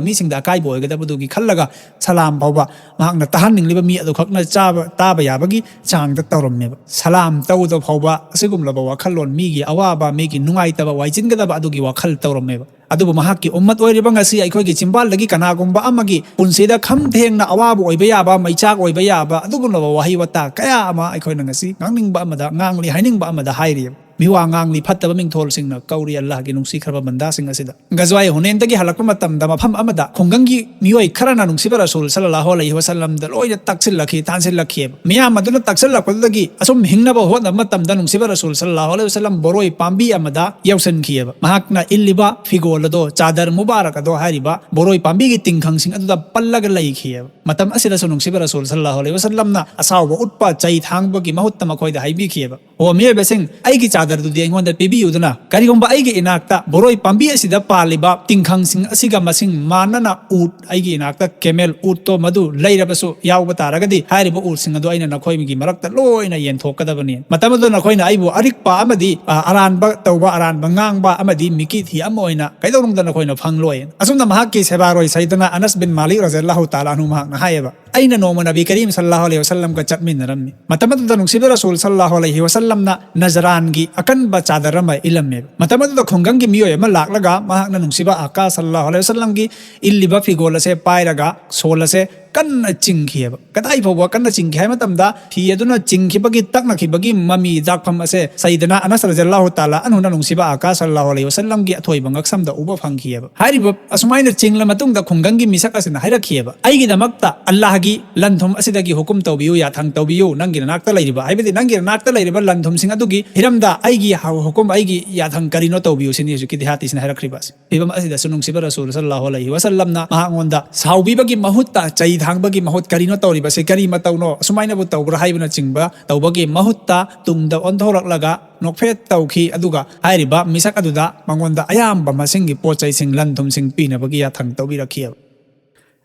ꯃꯤꯁꯤꯡꯗ ꯑꯀꯥꯏꯕ ꯑꯣꯏꯒꯗꯕꯗꯨꯒꯤ ꯈꯜꯂꯒ ꯁꯂꯥꯝ ꯐꯥꯎꯕ ꯃꯍꯥꯛꯅ ꯇꯥꯍꯟꯅꯤꯡꯂꯤꯕ ꯃꯤ ꯑꯗꯨꯈꯛꯅ ꯆꯥꯕ, ꯇꯥꯕ ꯌꯥꯕꯒꯤ ꯆꯥꯡꯗ ꯇꯧꯔꯝꯃꯦꯕ꯫ ꯁꯂꯥꯝ ꯇꯧꯗ ꯐꯥꯎꯕ ꯑꯁꯤꯒꯨꯝꯂꯕ ꯋꯥꯈꯜꯂꯣꯟ, ꯃꯤꯒꯤ ꯑꯋꯥꯕ, ꯃꯤꯒꯤ ꯅꯨꯡꯉꯥꯏꯇꯕ, ꯋꯥꯏꯆꯤꯟꯒꯗꯕ ꯑꯗꯨꯒꯤ ꯋꯥꯈꯜ ꯇꯧꯔꯝꯃꯦꯕ꯫ ꯑꯗꯨꯕꯨ ꯃꯍꯥꯛꯀꯤ ꯎꯝꯃꯠ ꯑꯣꯏꯔꯤꯕ ꯉꯁꯤ ꯑꯩꯈꯣꯏꯒꯤ ꯆꯤꯝꯕꯥꯜꯗꯒꯤ ꯀꯅꯥꯒꯨꯝꯕ ꯑꯃꯒꯤ ꯄꯨꯟꯁꯤꯗ ꯈꯝ ꯊꯦꯡꯅ ꯑꯋꯥꯕ ꯑꯣꯏꯕ ꯌꯥꯕ, ꯃꯩꯆꯥꯛ ꯑꯣꯏꯕ ꯌꯥꯕ ꯑꯗꯨꯒꯨꯝꯂꯕ ꯋꯥꯍꯩ ꯋꯥꯇꯥ ꯀꯌꯥ ꯑꯃ ꯑꯩꯈꯣꯏꯅ ꯉꯁꯤ ꯉꯥꯡꯅꯤꯡꯕ ꯑꯃꯗ ꯉꯥꯡꯂꯤ, ꯍꯥꯏꯅꯤꯡꯕ ꯑꯃꯗ ꯍꯥꯏꯔꯤ꯫ ꯃꯤꯋꯥ ꯉꯥꯡꯂꯤ, ꯐꯠꯇꯕ ꯃꯤꯡꯊꯣꯜꯁꯤꯡꯅ ꯀꯧꯔꯤ ꯑꯜꯂꯥꯍꯒꯤ ꯅꯨꯡꯁꯤꯈ꯭ꯔꯕ ꯕꯟꯗꯥꯁꯤꯡ ꯑꯁꯤꯗ꯫ ꯒꯖꯋꯥꯏ ꯍꯨꯅꯦꯟꯗꯒꯤ ꯍꯜꯂꯛꯄ ꯃꯇꯝꯗ ꯃꯐꯝ ꯑꯃꯗ ꯈꯨꯡꯒꯪꯒꯤ ꯃꯤꯑꯣꯏ ꯈꯔꯅ ꯅꯨꯡꯁꯤꯕ ꯔꯁꯨꯜ ꯁꯜꯂꯜꯂꯥꯍꯨ ꯑꯂꯩꯍꯤ ꯋꯥꯁꯜꯂꯝꯗ ꯂꯣꯏꯅ ꯇꯛꯁꯤꯜꯂꯛꯈꯤ, ꯇꯥꯟꯁꯤꯜꯂꯛꯈꯤꯑꯕ꯫ ꯃꯤꯌꯥꯝ ꯑꯗꯨꯅ ꯇꯛꯁꯤꯜꯂꯛꯄꯗꯨꯗꯒꯤ ꯑꯁꯨꯝ ꯍꯤꯡꯅꯕ ꯍꯣꯠꯅꯕ ꯃꯇꯝꯗ ꯅꯨꯡꯁꯤꯕ ꯔꯁꯨꯜ ꯁꯜꯂꯜꯂꯥꯍꯨ ꯑꯂꯩꯍꯤ ꯋꯥꯁꯜꯂꯝ ꯕꯣꯔꯣꯏ ꯄꯥꯝꯕꯤ ꯑꯃꯗ ꯌꯧꯁꯤꯟꯈꯤꯑꯕ꯫ ꯃꯍꯥꯛꯅ ꯏꯜꯂꯤꯕ ꯐꯤꯒꯣꯜ ꯑꯗꯣ, ꯆꯥꯗꯔ ꯃꯨꯕꯥꯔꯛ ꯑꯗꯣ ꯍꯥꯏꯔꯤꯕ ꯕꯣꯔꯣꯏ ꯄꯥꯝꯕꯤꯒꯤ ꯇꯤꯡꯈꯪꯁꯤꯡ ꯑꯗꯨꯗ ꯄꯜꯂꯒ ꯂꯩꯈꯤꯑꯕ꯫ ꯃꯇꯝ ꯑꯁꯤꯗꯁꯨ ꯅꯨꯡꯁꯤꯕ ꯔꯁꯨꯜ ꯁꯜꯂꯜꯂꯥꯍꯨ ꯑꯂꯩꯍꯤ ꯋꯥꯁꯜꯂꯝꯅ ꯑꯁꯥꯎꯕ ꯎꯠꯄ, ꯆꯩ ꯊꯥꯡꯕꯒꯤ ꯃꯍꯨꯠꯇ ꯃꯈꯣꯏꯗ ꯍꯥꯏꯕꯤꯈꯤꯑꯕ, "ꯑꯣ ꯃꯤꯑꯣꯏꯕꯁꯤꯡ, ꯑꯩꯒꯤ ꯆꯥꯗꯔꯗꯨꯗꯤ ꯑꯩꯉꯣꯟꯗ ꯄꯤꯕꯤꯌꯨꯗꯅ, ꯀꯔꯤꯒꯨꯝꯕ ꯑꯩꯒꯤ ꯏꯅꯥꯛꯇ ꯕꯣꯔꯣꯏ ꯄꯥꯝꯕꯤ ꯑꯁꯤꯗ ꯄꯥꯜꯂꯤꯕ ꯇꯤꯡꯈꯪꯁꯤꯡ ꯑꯁꯤꯒ ꯃꯁꯤꯡ ꯃꯥꯟꯅꯅ ꯎꯠ, ꯑꯩꯒꯤ ꯏꯅꯥꯛꯇ ꯀꯦꯃꯦꯜ ꯎꯠꯇꯣ ꯃꯗꯨ ꯂꯩꯔꯕꯁꯨ ꯌꯥꯎꯕ ꯇꯥꯔꯒꯗꯤ, ꯍꯥꯏꯔꯤꯕ ꯎꯠꯁꯤꯡ ꯑꯗꯨ ꯑꯩꯅ ꯅꯈꯣꯏꯒꯤ ꯃꯔꯛꯇ ꯂꯣꯏꯅ ꯌꯦꯟꯊꯣꯛꯀꯗꯕꯅꯤ꯫ ꯃꯇꯝ ꯑꯗꯨꯗ ꯅꯈꯣꯏꯅ ꯑꯩꯕꯨ ꯑꯔꯤꯛꯄ ꯑꯃꯗꯤ, ꯑ, ꯑꯔꯥꯟꯕ ꯇꯧꯕ, ꯑꯔꯥꯟꯕ ꯉꯥꯡꯕ ꯑꯃꯗꯤ ꯃꯤꯀꯤꯊꯤ ꯑꯃ ꯑꯣꯏꯅ ꯀꯩꯗꯧꯅꯨꯡꯗ ꯅꯈꯣꯏꯅ ꯐꯪꯂꯣꯏ"꯫ ꯑꯁꯨꯝꯅ ꯃꯍꯥꯛꯀꯤ ꯁꯦꯕꯥꯔꯣꯏ ꯁꯩꯗꯅ ꯑꯅꯁ ꯕꯤꯟ ꯃꯥꯂꯤꯛ ꯔꯖꯤꯌꯜꯂꯥꯍꯨ ꯇꯥꯂꯥ ꯑꯟꯍꯨ ꯃꯍꯥꯛꯅ ꯍꯥꯏꯌꯦꯕ, "ꯑꯩꯅ ꯅꯣꯡꯃ ꯅꯕꯤ ꯀꯔꯤꯝ ꯁꯜꯂꯥꯍꯨ ꯑꯂꯩꯍꯤ ꯋꯥꯁꯜꯂꯝꯒ ꯆꯠꯃꯤꯟꯅꯔꯝꯃꯤ꯫ ꯃꯇꯝ ꯑꯗꯨꯗ ꯅꯨꯡꯁꯤꯕ ꯔꯁꯨꯜ ꯁꯜꯂꯥꯍꯨ ꯑꯂꯩꯍꯤ ꯋꯥꯁꯜꯂꯝꯅ ꯅꯖꯔꯥꯟꯒꯤ ꯑꯀꯟꯕ ꯆꯥꯗꯔ ꯑꯃ ꯏꯜꯂꯝꯃꯦꯕ꯫ ꯃꯇꯝ ꯑꯗꯨꯗ ꯈꯨꯡꯒꯪꯒꯤ ꯃꯤꯑꯣꯏ ꯑꯃ ꯂꯥꯛꯂꯒ ꯃꯍꯥꯛꯅ ꯅꯨꯡꯁꯤꯕ ꯑꯀꯥ ꯁꯜꯂꯥꯍꯨ ꯑꯂꯩꯍꯤ ꯋꯥꯁꯜꯂꯝꯒꯤ ꯏꯜꯂꯤꯕ ꯐꯤꯒꯣꯜ ꯑꯁꯦ ꯄꯥꯏꯔꯒ ꯁꯣꯜ ꯑꯁꯦ ꯀꯟꯅ ꯆꯤꯡꯈꯤꯑꯕ꯫ ꯀꯗꯥꯏ ꯐꯥꯎꯕ ꯀꯟꯅ ꯆꯤꯡꯈꯤ ꯍꯥꯏꯕ ꯃꯇꯝꯗ, ꯐꯤ ꯑꯗꯨꯅ ꯆꯤꯡꯈꯤꯕꯒꯤ ꯇꯛꯅꯈꯤꯕꯒꯤ ꯃꯃꯤ ꯗꯥꯛꯐꯝ ꯑꯁꯦ ꯁꯩꯗꯅꯥ ꯑꯅꯁ ꯔꯖꯤꯌꯜꯂꯥꯍꯨ ꯇꯥꯂꯥ ꯑꯟꯍꯨꯅ ꯅꯨꯡꯁꯤꯕ ꯑꯀꯥ ꯁꯜꯂꯥꯍꯨ ꯑꯂꯩꯍꯤ ꯋꯥꯁꯜꯂꯝꯒꯤ ꯑꯊꯣꯏꯕ ꯉꯛꯁꯝꯗ ꯎꯕ ꯐꯪꯈꯤꯑꯕ꯫ ꯍꯥꯏꯔꯤꯕ ꯑꯁꯨꯃꯥꯏꯅ ꯆꯤꯡꯂ ꯃꯇꯨꯡꯗ ꯈꯨꯡꯒꯪꯒꯤ ꯃꯤꯁꯛ ꯑꯁꯤꯅ ꯍꯥꯏꯔꯛꯈꯤꯑꯕ, "ꯑꯩꯒꯤꯗꯃꯛꯇ ꯑꯜꯂꯥꯍꯒꯤ ꯂꯟꯊꯨꯝ ꯑꯁꯤꯗꯒꯤ ꯍꯨꯀꯨꯝ ꯇꯧꯕꯤꯌꯨ, ꯌꯥꯊꯪ ꯇꯧꯕꯤꯌꯨ, ꯅꯪꯒꯤ ꯅꯅꯥꯛꯇ ꯂꯩꯔꯤꯕ", ꯍꯥꯏꯕꯗꯤ ꯅꯪꯒꯤ ꯅꯅꯥꯛꯇ ꯂꯩꯔꯤꯕ ꯂꯟꯊꯨꯝꯁꯤꯡ ꯑꯗꯨꯒꯤ ꯍꯤꯔꯝꯗ ꯑꯩꯒꯤ ꯍ-, ꯍꯨꯀꯨꯝ, ꯑꯩꯒꯤ ꯌꯥꯊꯪ ꯀꯔꯤꯅꯣ ꯇꯧꯕꯤꯌꯨ ꯁꯤꯅꯤ ꯍꯧꯖꯤꯛꯀꯤ ꯗꯤꯍꯥꯇꯤꯁꯤꯅ ꯍꯥꯏꯔꯛꯈ꯭ꯔꯤꯕ ꯑꯁꯤ꯫ ꯐꯤꯕꯝ ꯑꯁꯤꯗꯁꯨ ꯅꯨꯡꯁꯤꯕ ꯔꯁꯨꯜ ꯁꯜꯂꯥꯍꯨ ꯑꯂꯩꯍꯤ ꯋꯥꯁꯜꯂꯝꯅ ꯃꯍꯥꯛꯉꯣꯟꯗ ꯁꯥꯎꯕꯤꯕꯒꯤ ꯃꯍꯨꯠꯇ, ꯆꯩ ꯊꯥꯡꯕꯒꯤ ꯃꯍꯨꯠ, "ꯀꯔꯤꯅꯣ ꯇꯧꯔꯤꯕꯁꯤ? ꯀꯔꯤ ꯃꯇꯧꯅꯣ? ꯑꯁꯨꯃꯥꯏꯅꯕꯨ ꯇꯧꯕ꯭ꯔꯥ?" ꯍꯥꯏꯕꯅꯆꯤꯡꯕ ꯇꯧꯕꯒꯤ ꯃꯍꯨꯠꯇ ꯇꯨꯡꯗ ꯑꯣꯟꯊꯣꯔꯛꯂꯒ ꯅꯣꯛꯐꯦꯠ ꯇꯧꯈꯤ꯫ ꯑꯗꯨꯒ ꯍꯥꯏꯔꯤꯕ ꯃꯤꯁꯛ ꯑꯗꯨꯗ ꯃꯉꯣꯟꯗ ꯑꯌꯥꯝꯕ ꯃꯁꯤꯡꯒꯤ ꯄꯣꯠ ꯆꯩꯁꯤꯡ, ꯂꯟ ꯊꯨꯝꯁꯤꯡ ꯄꯤꯅꯕꯒꯤ ꯌꯥꯊꯪ ꯇꯧꯕꯤꯔꯛꯈꯤꯑꯕ꯫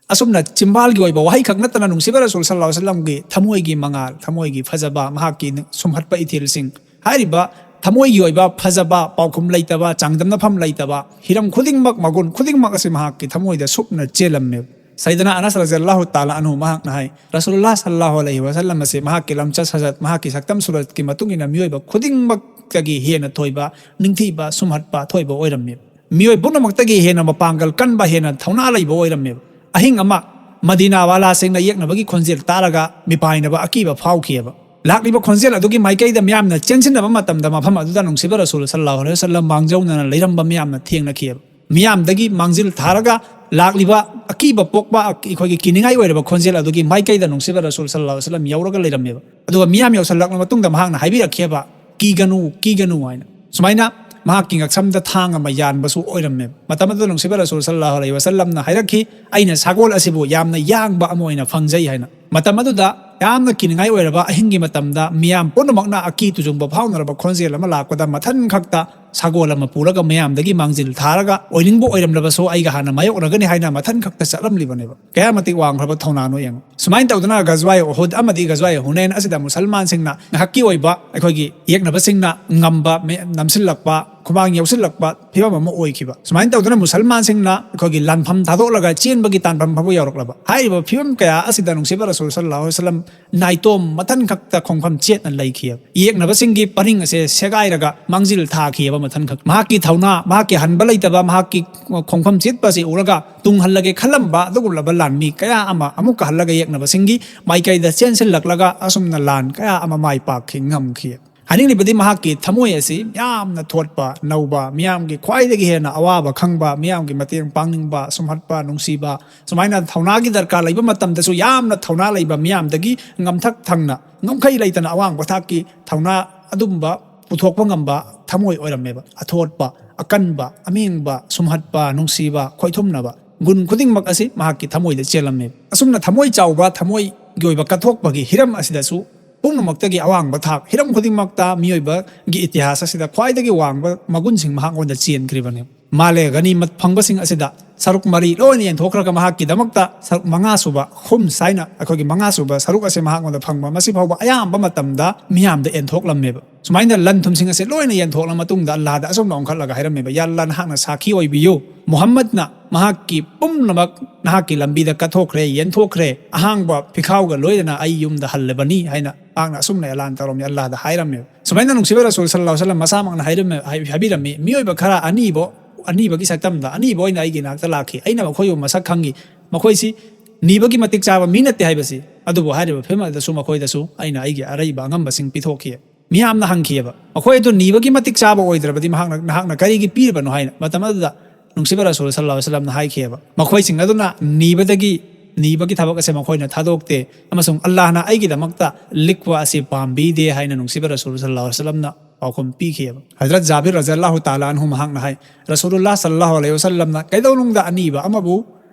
ꯑꯁꯨꯝꯅ ꯆꯤꯝꯕꯥꯜꯒꯤ ꯑꯣꯏꯕ ꯋꯥꯍꯩ ꯈꯛ ꯅꯠꯇꯅ ꯅꯨꯡꯁꯤꯕ ꯔꯁꯨꯜ ꯁꯜꯂꯥꯍꯨ ꯑꯂꯩꯍꯤ ꯋꯥꯁꯜꯂꯝꯒꯤ ꯊꯃꯣꯏꯒꯤ ꯃꯉꯥꯜ, ꯊꯃꯣꯏꯒꯤ ꯐꯖꯕ, ꯃꯍꯥꯛꯀꯤ ꯁꯨꯝꯍꯠꯄ ꯏꯊꯤꯜꯁꯤꯡ, ꯍꯥꯏꯔꯤꯕ ꯊꯃꯣꯏꯒꯤ ꯑꯣꯏꯕ ꯐꯖꯕ, ꯄꯥꯎꯈꯨꯝ ꯂꯩꯇꯕ, ꯆꯥꯡꯗꯝꯅꯐꯝ ꯂꯩꯇꯕ ꯍꯤꯔꯝ ꯈꯨꯗꯤꯡꯃꯛ, ꯃꯒꯨꯟ ꯈꯨꯗꯤꯡꯃꯛ ꯑꯁꯤ ꯃꯍꯥꯛꯀꯤ ꯊꯃꯣꯏꯗ ꯁꯨꯞꯅ ꯆꯦꯜꯂꯝꯃꯦꯕ꯫ ꯁꯩꯗꯅꯥ ꯑꯅꯁ ꯔꯖꯤꯌꯜꯂꯥꯍꯨ ꯇꯥꯂꯥ ꯑꯟꯍꯨ ꯃꯍꯥꯛꯅ ꯍꯥꯏ, "ꯔꯁꯨꯜꯂꯥꯍ ꯁꯜꯂꯥꯍꯨ ꯑꯂꯩꯍꯤ ꯋꯥꯁꯜꯂꯝ ꯑꯁꯤ ꯃꯍꯥꯛꯀꯤ ꯂꯝꯆꯠ ꯁꯥꯖꯠ, ꯃꯍꯥꯛꯀꯤ ꯁꯛꯇꯝ ꯁꯨꯔꯠꯀꯤ ꯃꯇꯨꯡ ꯏꯟꯅ ꯃꯤꯑꯣꯏꯕ ꯈꯨꯗꯤꯡꯃꯛꯇꯒꯤ ꯍꯦꯟꯅ ꯊꯣꯏꯕ, ꯅꯤꯡꯊꯤꯕ, ꯁꯨꯝꯍꯠꯄ, ꯑꯊꯣꯏꯕ ꯑꯣꯏꯔꯝꯃꯤ꯫ ꯃꯤꯑꯣꯏ ꯄꯨꯝꯅꯃꯛꯇꯒꯤ ꯍꯦꯟꯅ ꯃꯄꯥꯡꯒꯜ ꯀꯟꯕ, ꯍꯦꯟꯅ ꯊꯧꯅꯥ ꯂꯩꯕ ꯑꯣꯏꯔꯝꯃꯦꯕ"꯫ ꯑꯍꯤꯡ ꯑꯃ ꯃꯗꯤꯅꯥ ꯋꯥꯂꯥꯁꯤꯡꯅ ꯌꯦꯛꯅꯕꯒꯤ ꯈꯣꯟꯖꯦꯜ ꯇꯥꯔꯒ ꯃꯤꯄꯥꯏꯅꯕ ꯑꯀꯤꯕ ꯐꯥꯎꯈꯤꯑꯕ꯫ ꯂꯥꯛꯂꯤꯕ ꯈꯣꯟꯖꯦꯜ ꯑꯗꯨꯒꯤ ꯃꯥꯏꯀꯩꯗ ꯃꯤꯌꯥꯝꯅ ꯆꯦꯟꯁꯤꯟꯅꯕ ꯃꯇꯝꯗ, ꯃꯐꯝ ꯑꯗꯨꯗ ꯅꯨꯡꯁꯤꯕ ꯔꯁꯨꯜ ꯁꯜꯂꯥꯍꯨ ꯑꯂꯩꯍꯤ ꯋꯥꯁꯜꯂꯝ ꯃꯥꯡꯖꯧꯅꯅ ꯂꯩꯔꯝꯕ ꯃꯤꯌꯥꯝꯅ ꯊꯦꯡꯅꯈꯤꯑꯕ꯫ ꯃꯤꯌꯥꯝꯗꯒꯤ ꯃꯥꯡꯖꯤꯜ ꯊꯥꯔꯒ ꯂꯥꯛꯂꯤꯕ ꯑꯀꯤꯕ ꯄꯣꯛꯄ, ꯑꯩꯈꯣꯏꯒꯤ ꯀꯤꯅꯤꯡꯉꯥꯏ ꯑꯣꯏꯔꯕ ꯈꯣꯟꯖꯦꯜ ꯑꯗꯨꯒꯤ ꯃꯥꯏꯀꯩꯗ ꯅꯨꯡꯁꯤꯕ ꯔꯁꯨꯜ ꯁꯜꯂꯥꯍꯨ ꯑꯂꯩꯍꯤ ꯋꯥꯁꯜꯂꯝ ꯌꯧꯔꯒ ꯂꯩꯔꯝꯃꯦꯕ꯫ ꯑꯗꯨꯒ ꯃꯤꯌꯥꯝ ꯌꯧꯁꯜꯂꯛꯂꯕ ꯃꯇꯨꯡꯗ ꯃꯍꯥꯛꯅ ꯍꯥꯏꯕꯤꯔꯛꯈꯤꯑꯕ, "ꯀꯤꯒꯅꯨ, ꯀꯤꯒꯅꯨ" ꯍꯥꯏꯅ꯫ ꯁꯨꯃꯥꯏꯅ ꯃꯍꯥꯛꯀꯤ ꯉꯛꯁꯝꯗ ꯊꯥꯡ ꯑꯃ ꯌꯥꯟꯕꯁꯨ ꯑꯣꯏꯔꯝꯃꯦꯕ꯫ ꯃꯇꯝ ꯑꯗꯨꯗ ꯅꯨꯡꯁꯤꯕ ꯔꯁꯨꯜ ꯁꯜꯂꯥꯍꯨ ꯑꯂꯩꯍꯤ ꯋꯥꯁꯜꯂꯝꯅ ꯍꯥꯏꯔꯛꯈꯤ, "ꯑꯩꯅ ꯁꯒꯣꯜ ꯑꯁꯤꯕꯨ ꯌꯥꯝꯅ ꯌꯥꯡꯕ ꯑꯃ ꯑꯣꯏꯅ ꯐꯪꯖꯩ" ꯍꯥꯏꯅ꯫ ꯃꯇꯝ ꯑꯗꯨꯗ ꯌꯥꯝꯅ ꯀꯤꯅꯤꯡꯉꯥꯏ ꯑꯣꯏꯔꯕ ꯑꯍꯤꯡꯒꯤ ꯃꯇꯝꯗ ꯃꯤꯌꯥꯝ ꯄꯨꯝꯅꯃꯛꯅ ꯑꯀꯤ ꯇꯨꯖꯨꯡꯕ ꯐꯥꯎꯅꯔꯕ ꯈꯣꯟꯖꯦꯜ ꯑꯃ ꯂꯥꯛꯄꯗ, ꯃꯊꯟ ꯈꯛꯇ ꯁꯒꯣꯜ ꯑꯃ ꯄꯨꯔꯒ ꯃꯌꯥꯝꯗꯒꯤ ꯃꯥꯡꯖꯤꯜ ꯊꯥꯔꯒ, "ꯑꯣꯏꯅꯤꯡꯕ ꯑꯣꯏꯔꯝꯂꯕꯁꯨ ꯑꯩꯒ ꯍꯥꯟꯅ ꯃꯥꯌꯣꯛꯅꯒꯅꯤ" ꯍꯥꯏꯅ ꯃꯊꯟ ꯈꯛꯇ ꯆꯠꯂꯝꯂꯤꯕꯅꯦꯕ꯫ ꯀꯌꯥ ꯃꯇꯤꯛ ꯋꯥꯡꯈ꯭ꯔꯕ ꯊꯧꯅꯥꯅꯣ ꯌꯦꯡꯉꯨ꯫ ꯁꯨꯃꯥꯏꯅ ꯇꯧꯗꯅ ꯒꯖꯋꯥꯏ ꯎꯍꯨꯗ ꯑꯃꯗꯤ ꯒꯖꯋꯥꯏ ꯍꯨꯅꯦꯟ ꯑꯁꯤꯗ ꯃꯨꯁꯜꯃꯥꯟꯁꯤꯡꯅ ꯉꯥꯏꯍꯥꯛꯀꯤ ꯑꯣꯏꯕ ꯑꯩꯈꯣꯏꯒꯤ ꯌꯦꯛꯅꯕꯁꯤꯡꯅ ꯉꯝꯕ ꯃꯤ-, ꯅꯝꯁꯤꯜꯂꯛꯄ, ꯈꯨꯃꯥꯡ ꯌꯧꯁꯤꯜꯂꯛꯄ ꯐꯤꯕꯝ ꯑꯃ ꯑꯣꯏꯈꯤꯕ꯫ ꯁꯨꯃꯥꯏꯅ ꯇꯧꯗꯅ ꯃꯨꯁꯜꯃꯥꯟꯁꯤꯡꯅ ꯑꯩꯈꯣꯏꯒꯤ ꯂꯥꯟꯐꯝ ꯊꯥꯗꯣꯛꯂꯒ ꯆꯦꯟꯕꯒꯤ ꯇꯥꯟꯐꯝ ꯐꯥꯎꯕ ꯌꯧꯔꯛꯂꯕ꯫ ꯍꯥꯏꯔꯤꯕ ꯐꯤꯕꯝ ꯀꯌꯥ ꯑꯁꯤꯗ ꯅꯨꯡꯁꯤꯕ ꯔꯁꯨꯜ ꯁꯜꯂꯥꯍꯨ ꯑꯂꯩꯍꯤ ꯋꯥꯁꯜꯂꯝ ꯅꯥꯏꯇꯣꯝ ꯃꯊꯟ ꯈꯛꯇ ꯈꯣꯡꯐꯝ ꯆꯦꯠꯅ ꯂꯩꯈꯤꯑꯕ꯫ ꯌꯦꯛꯅꯕꯁꯤꯡꯒꯤ ꯄꯔꯤꯡ ꯑꯁꯦ ꯁꯦꯒꯥꯏꯔꯒ ꯃꯥꯡꯖꯤꯜ ꯊꯥꯈꯤꯑꯕ ꯃꯊꯟ ꯈꯛ꯫ ꯃꯍꯥꯛꯀꯤ ꯊꯧꯅꯥ, ꯃꯍꯥꯛꯀꯤ ꯍꯟꯕ ꯂꯩꯇꯕ, ꯃꯍꯥꯛꯀꯤ ꯈꯣꯡꯐꯝ ꯆꯦꯠꯄ ꯑꯁꯤ ꯎꯔꯒ ꯇꯨꯡꯍꯜꯂꯒꯦ ꯈꯜꯂꯝꯕ ꯑꯗꯨꯒꯨꯝꯂꯕ ꯂꯥꯟꯃꯤ ꯀꯌꯥ ꯑꯃ ꯑꯃꯨꯛꯀ ꯍꯜꯂꯒ ꯌꯦꯛꯅꯕꯁꯤꯡꯒꯤ ꯃꯥꯏꯀꯩꯗ ꯆꯦꯟꯁꯤꯜꯂꯛꯂꯒ ꯑꯁꯨꯝꯅ ꯂꯥꯟ ꯀꯌꯥ ꯑꯃ ꯃꯥꯏ ꯄꯥꯛꯈꯤ, ꯉꯝꯈꯤ꯫ ꯍꯥꯏꯅꯤꯡꯂꯤꯕꯗꯤ ꯃꯍꯥꯛꯀꯤ ꯊꯃꯣꯏ ꯑꯁꯤ ꯌꯥꯝꯅ ꯊꯣꯠꯄ, ꯅꯧꯕ, ꯃꯤꯌꯥꯝꯒꯤ ꯈ꯭ꯋꯥꯏꯗꯒꯤ ꯍꯦꯟꯅ ꯑꯋꯥꯕ ꯈꯪꯕ, ꯃꯤꯌꯥꯝꯒꯤ ꯃꯇꯦꯡ ꯄꯥꯡꯅꯤꯡꯕ, ꯁꯨꯝꯍꯠꯄ, ꯅꯨꯡꯁꯤꯕ, ꯁꯨꯃꯥꯏꯅ ꯊꯧꯅꯥꯒꯤ ꯗꯔꯀꯥꯔ ꯂꯩꯕ ꯃꯇꯝꯗꯁꯨ ꯌꯥꯝꯅ ꯊꯧꯅꯥ ꯂꯩꯕ, ꯃꯤꯌꯥꯝꯗꯒꯤ ꯉꯝꯊꯛ ꯊꯪꯅ ꯉꯝꯈꯩ ꯂꯩꯇꯅ ꯑꯋꯥꯡꯕ ꯊꯥꯛꯀꯤ ꯊꯧꯅꯥ ꯑꯗꯨꯝꯕ ꯄꯨꯊꯣꯛꯄ ꯉꯝꯕ ꯊꯃꯣꯏ ꯑꯣꯏꯔꯝꯃꯦꯕ꯫ ꯑꯊꯣꯠꯄ, ꯑꯀꯟꯕ, ꯑꯃꯦꯡꯕ, ꯁꯨꯝꯍꯠꯄ, ꯅꯨꯡꯁꯤꯕ, ꯈꯣꯏꯊꯨꯝꯅꯕ ꯒꯨꯟ ꯈꯨꯗꯤꯡꯃꯛ ꯑꯁꯤ ꯃꯍꯥꯛꯀꯤ ꯊꯃꯣꯏꯗ ꯆꯦꯜꯂꯝꯃꯦꯕ꯫ ꯑꯁꯨꯝꯅ ꯊꯃꯣꯏ ꯆꯥꯎꯕ, ꯊꯃꯣꯏꯒꯤ ꯑꯣꯏꯕ ꯀꯠꯊꯣꯛꯄꯒꯤ ꯍꯤꯔꯝ ꯑꯁꯤꯗꯁꯨ ꯄꯨꯝꯅꯃꯛꯇꯒꯤ ꯑꯋꯥꯡꯕ ꯊꯥꯛ, ꯍꯤꯔꯝ ꯈꯨꯗꯤꯡꯃꯛꯇ ꯃꯤꯑꯣꯏꯕꯒꯤ ꯏꯇꯤꯍꯥꯁ ꯑꯁꯤꯗ ꯈ꯭ꯋꯥꯏꯗꯒꯤ ꯋꯥꯡꯕ ꯃꯒꯨꯟꯁꯤꯡ ꯃꯍꯥꯛꯉꯣꯟꯗ ꯆꯦꯟꯈ꯭ꯔꯤꯕꯅꯦꯕ꯫ ꯃꯥꯂꯦ ꯒꯅꯤꯃꯠ ꯐꯪꯕꯁꯤꯡ ꯑꯁꯤꯗ ꯁꯔꯨꯛ ꯃꯔꯤ ꯂꯣꯏꯅ ꯌꯦꯟꯊꯣꯛꯈ꯭ꯔꯒ ꯃꯍꯥꯛꯀꯤꯗꯃꯛꯇ ꯁꯔꯨꯛ ꯃꯉꯥ ꯁꯨꯕ, ꯈꯨꯝꯁ ꯍꯥꯏꯅ ꯑꯩꯈꯣꯏꯒꯤ ꯃꯉꯥ ꯁꯨꯕ ꯁꯔꯨꯛ ꯑꯁꯤ ꯃꯍꯥꯛꯉꯣꯟꯗ ꯐꯪꯕ꯫ ꯃꯁꯤ ꯐꯥꯎꯕ ꯑꯌꯥꯝꯕ ꯃꯇꯝꯗ ꯃꯤꯌꯥꯝꯗ ꯌꯦꯟꯊꯣꯛꯂꯝꯃꯦꯕ꯫ ꯁꯨꯃꯥꯏꯅ ꯂꯟ ꯊꯨꯝꯁꯤꯡ ꯑꯁꯦ ꯂꯣꯏꯅ ꯌꯦꯟꯊꯣꯛꯂ ꯃꯇꯨꯡꯗ ꯑꯜꯂꯥꯍꯗ ꯑꯁꯨꯝꯅ ꯑꯣꯟꯈꯠꯂꯒ ꯍꯥꯏꯔꯝꯃꯦꯕ, "ꯌꯥ ꯑꯜꯂꯥꯍ, ꯅꯍꯥꯛꯅ ꯁꯥꯈꯤ ꯑꯣꯏꯕꯤꯌꯨ, ꯃꯨꯍꯝꯃꯗꯅ ꯃꯍꯥꯛꯀꯤ ꯄꯨꯝꯅꯃꯛ ꯅꯍꯥꯛꯀꯤ ꯂꯝꯕꯤꯗ ꯀꯠꯊꯣꯛꯈ꯭ꯔꯦ, ꯌꯦꯟꯊꯣꯛꯈ꯭ꯔꯦ, ꯑꯍꯥꯡꯕ ꯐꯤꯈꯥꯎꯒ ꯂꯣꯏꯅꯅ ꯑꯩ ꯌꯨꯝꯗ ꯍꯜꯂꯕꯅꯤ" ꯍꯥꯏꯅ ꯃꯍꯥꯛꯅ ꯑꯁꯨꯝꯅ ꯑꯦꯂꯥꯟ ꯇꯧꯔꯝꯃꯤ, ꯑꯜꯂꯥꯍꯗ ꯍꯥꯏꯔꯝꯃꯦꯕ꯫ ꯁꯨꯃꯥꯏꯅ ꯅꯨꯡꯁꯤꯕ ꯔꯁꯨꯜ ꯁꯜꯂꯥꯍꯨ ꯑꯂꯩꯍꯤ ꯋꯥꯁꯜꯂꯝ ꯃꯁꯥꯃꯛꯅ ꯍꯥꯏꯔꯝꯃꯦ-, ꯍꯥꯏ-, ꯍꯥꯏꯕꯤꯔꯝꯃꯤ, "ꯃꯤꯑꯣꯏꯕ ꯈꯔ ꯑꯅꯤꯕ, ꯑꯅꯤꯕꯒꯤ ꯁꯛꯇꯝꯗ ꯑꯅꯤꯕ ꯑꯣꯏꯅ ꯑꯩꯒꯤ ꯅꯥꯛꯇ ꯂꯥꯛꯈꯤ꯫ ꯑꯩꯅ ꯃꯈꯣꯏꯕꯨ ꯃꯁꯛ ꯈꯪꯉꯤ꯫ ꯃꯈꯣꯏꯁꯤ ꯅꯤꯕꯒꯤ ꯃꯇꯤꯛ ꯆꯥꯕ ꯃꯤ ꯅꯠꯇꯦ ꯍꯥꯏꯕꯁꯤ꯫ ꯑꯗꯨꯕꯨ ꯍꯥꯏꯔꯤꯕ ꯐꯤꯂꯝ ꯑꯗꯨꯗꯁꯨ ꯃꯈꯣꯏꯗꯁꯨ ꯑꯩꯅ ꯑꯩꯒꯤ ꯑꯔꯩꯕ ꯑꯉꯝꯕꯁꯤꯡ ꯄꯤꯊꯣꯛꯈꯤ꯫ ꯃꯤꯌꯥꯝꯅ ꯍꯪꯈꯤꯑꯕ, "ꯃꯈꯣꯏ ꯑꯗꯨ ꯅꯤꯕꯒꯤ ꯃꯇꯤꯛ ꯆꯥꯕ ꯑꯣꯏꯗ꯭ꯔꯕꯗꯤ ꯃꯍꯥꯛꯅ, ꯅꯍꯥꯛꯅ ꯀꯔꯤꯒꯤ ꯄꯤꯔꯤꯕꯅꯣ?" ꯍꯥꯏꯅ꯫ ꯃꯇꯝ ꯑꯗꯨꯗ ꯅꯨꯡꯁꯤꯕ ꯔꯁꯨꯜ ꯁꯜꯂꯜꯂꯥꯍꯨ ꯑꯂꯩꯍꯤ ꯋꯥꯁꯜꯂꯝꯅ ꯍꯥꯏꯈꯤꯑꯕ, "ꯃꯈꯣꯏꯁꯤꯡ ꯑꯗꯨꯅ ꯅꯤꯕꯗꯒꯤ, ꯅꯤꯕꯒꯤ ꯊꯕꯛ ꯑꯁꯦ ꯃꯈꯣꯏꯅ ꯊꯥꯗꯣꯛꯇꯦ, ꯑꯃꯁꯨꯡ ꯑꯜꯂꯥꯍꯅ ꯑꯩꯒꯤꯗꯃꯛꯇ ꯂꯤꯛꯄ ꯑꯁꯤ ꯄꯥꯝꯕꯤꯗꯦ" ꯍꯥꯏꯅ ꯅꯨꯡꯁꯤꯕ ꯔꯁꯨꯜ ꯁꯜꯂꯜꯂꯥꯍꯨ ꯑꯂꯩꯍꯤ ꯋꯥꯁꯜꯂꯝꯅ ꯄꯥꯎꯈꯨꯝ ꯄꯤꯈꯤꯑꯕ꯫ ꯍꯖꯔꯠ ꯖꯥꯕꯤꯔ ꯔꯖꯤꯌꯜꯂꯥꯍꯨ ꯇꯥꯂꯥ ꯑꯟꯍꯨ ꯃꯍꯥꯛꯅ ꯍꯥꯏ, ꯔꯁꯨꯂꯨꯜꯂꯥꯍ ꯁꯜꯂꯜꯂꯥꯍꯨ ꯑꯂꯩꯍꯤ ꯋꯥꯁꯜꯂꯝꯅ ꯀꯩꯗꯧꯅꯨꯡꯗ ꯑꯅꯤꯕ ꯑꯃꯕꯨ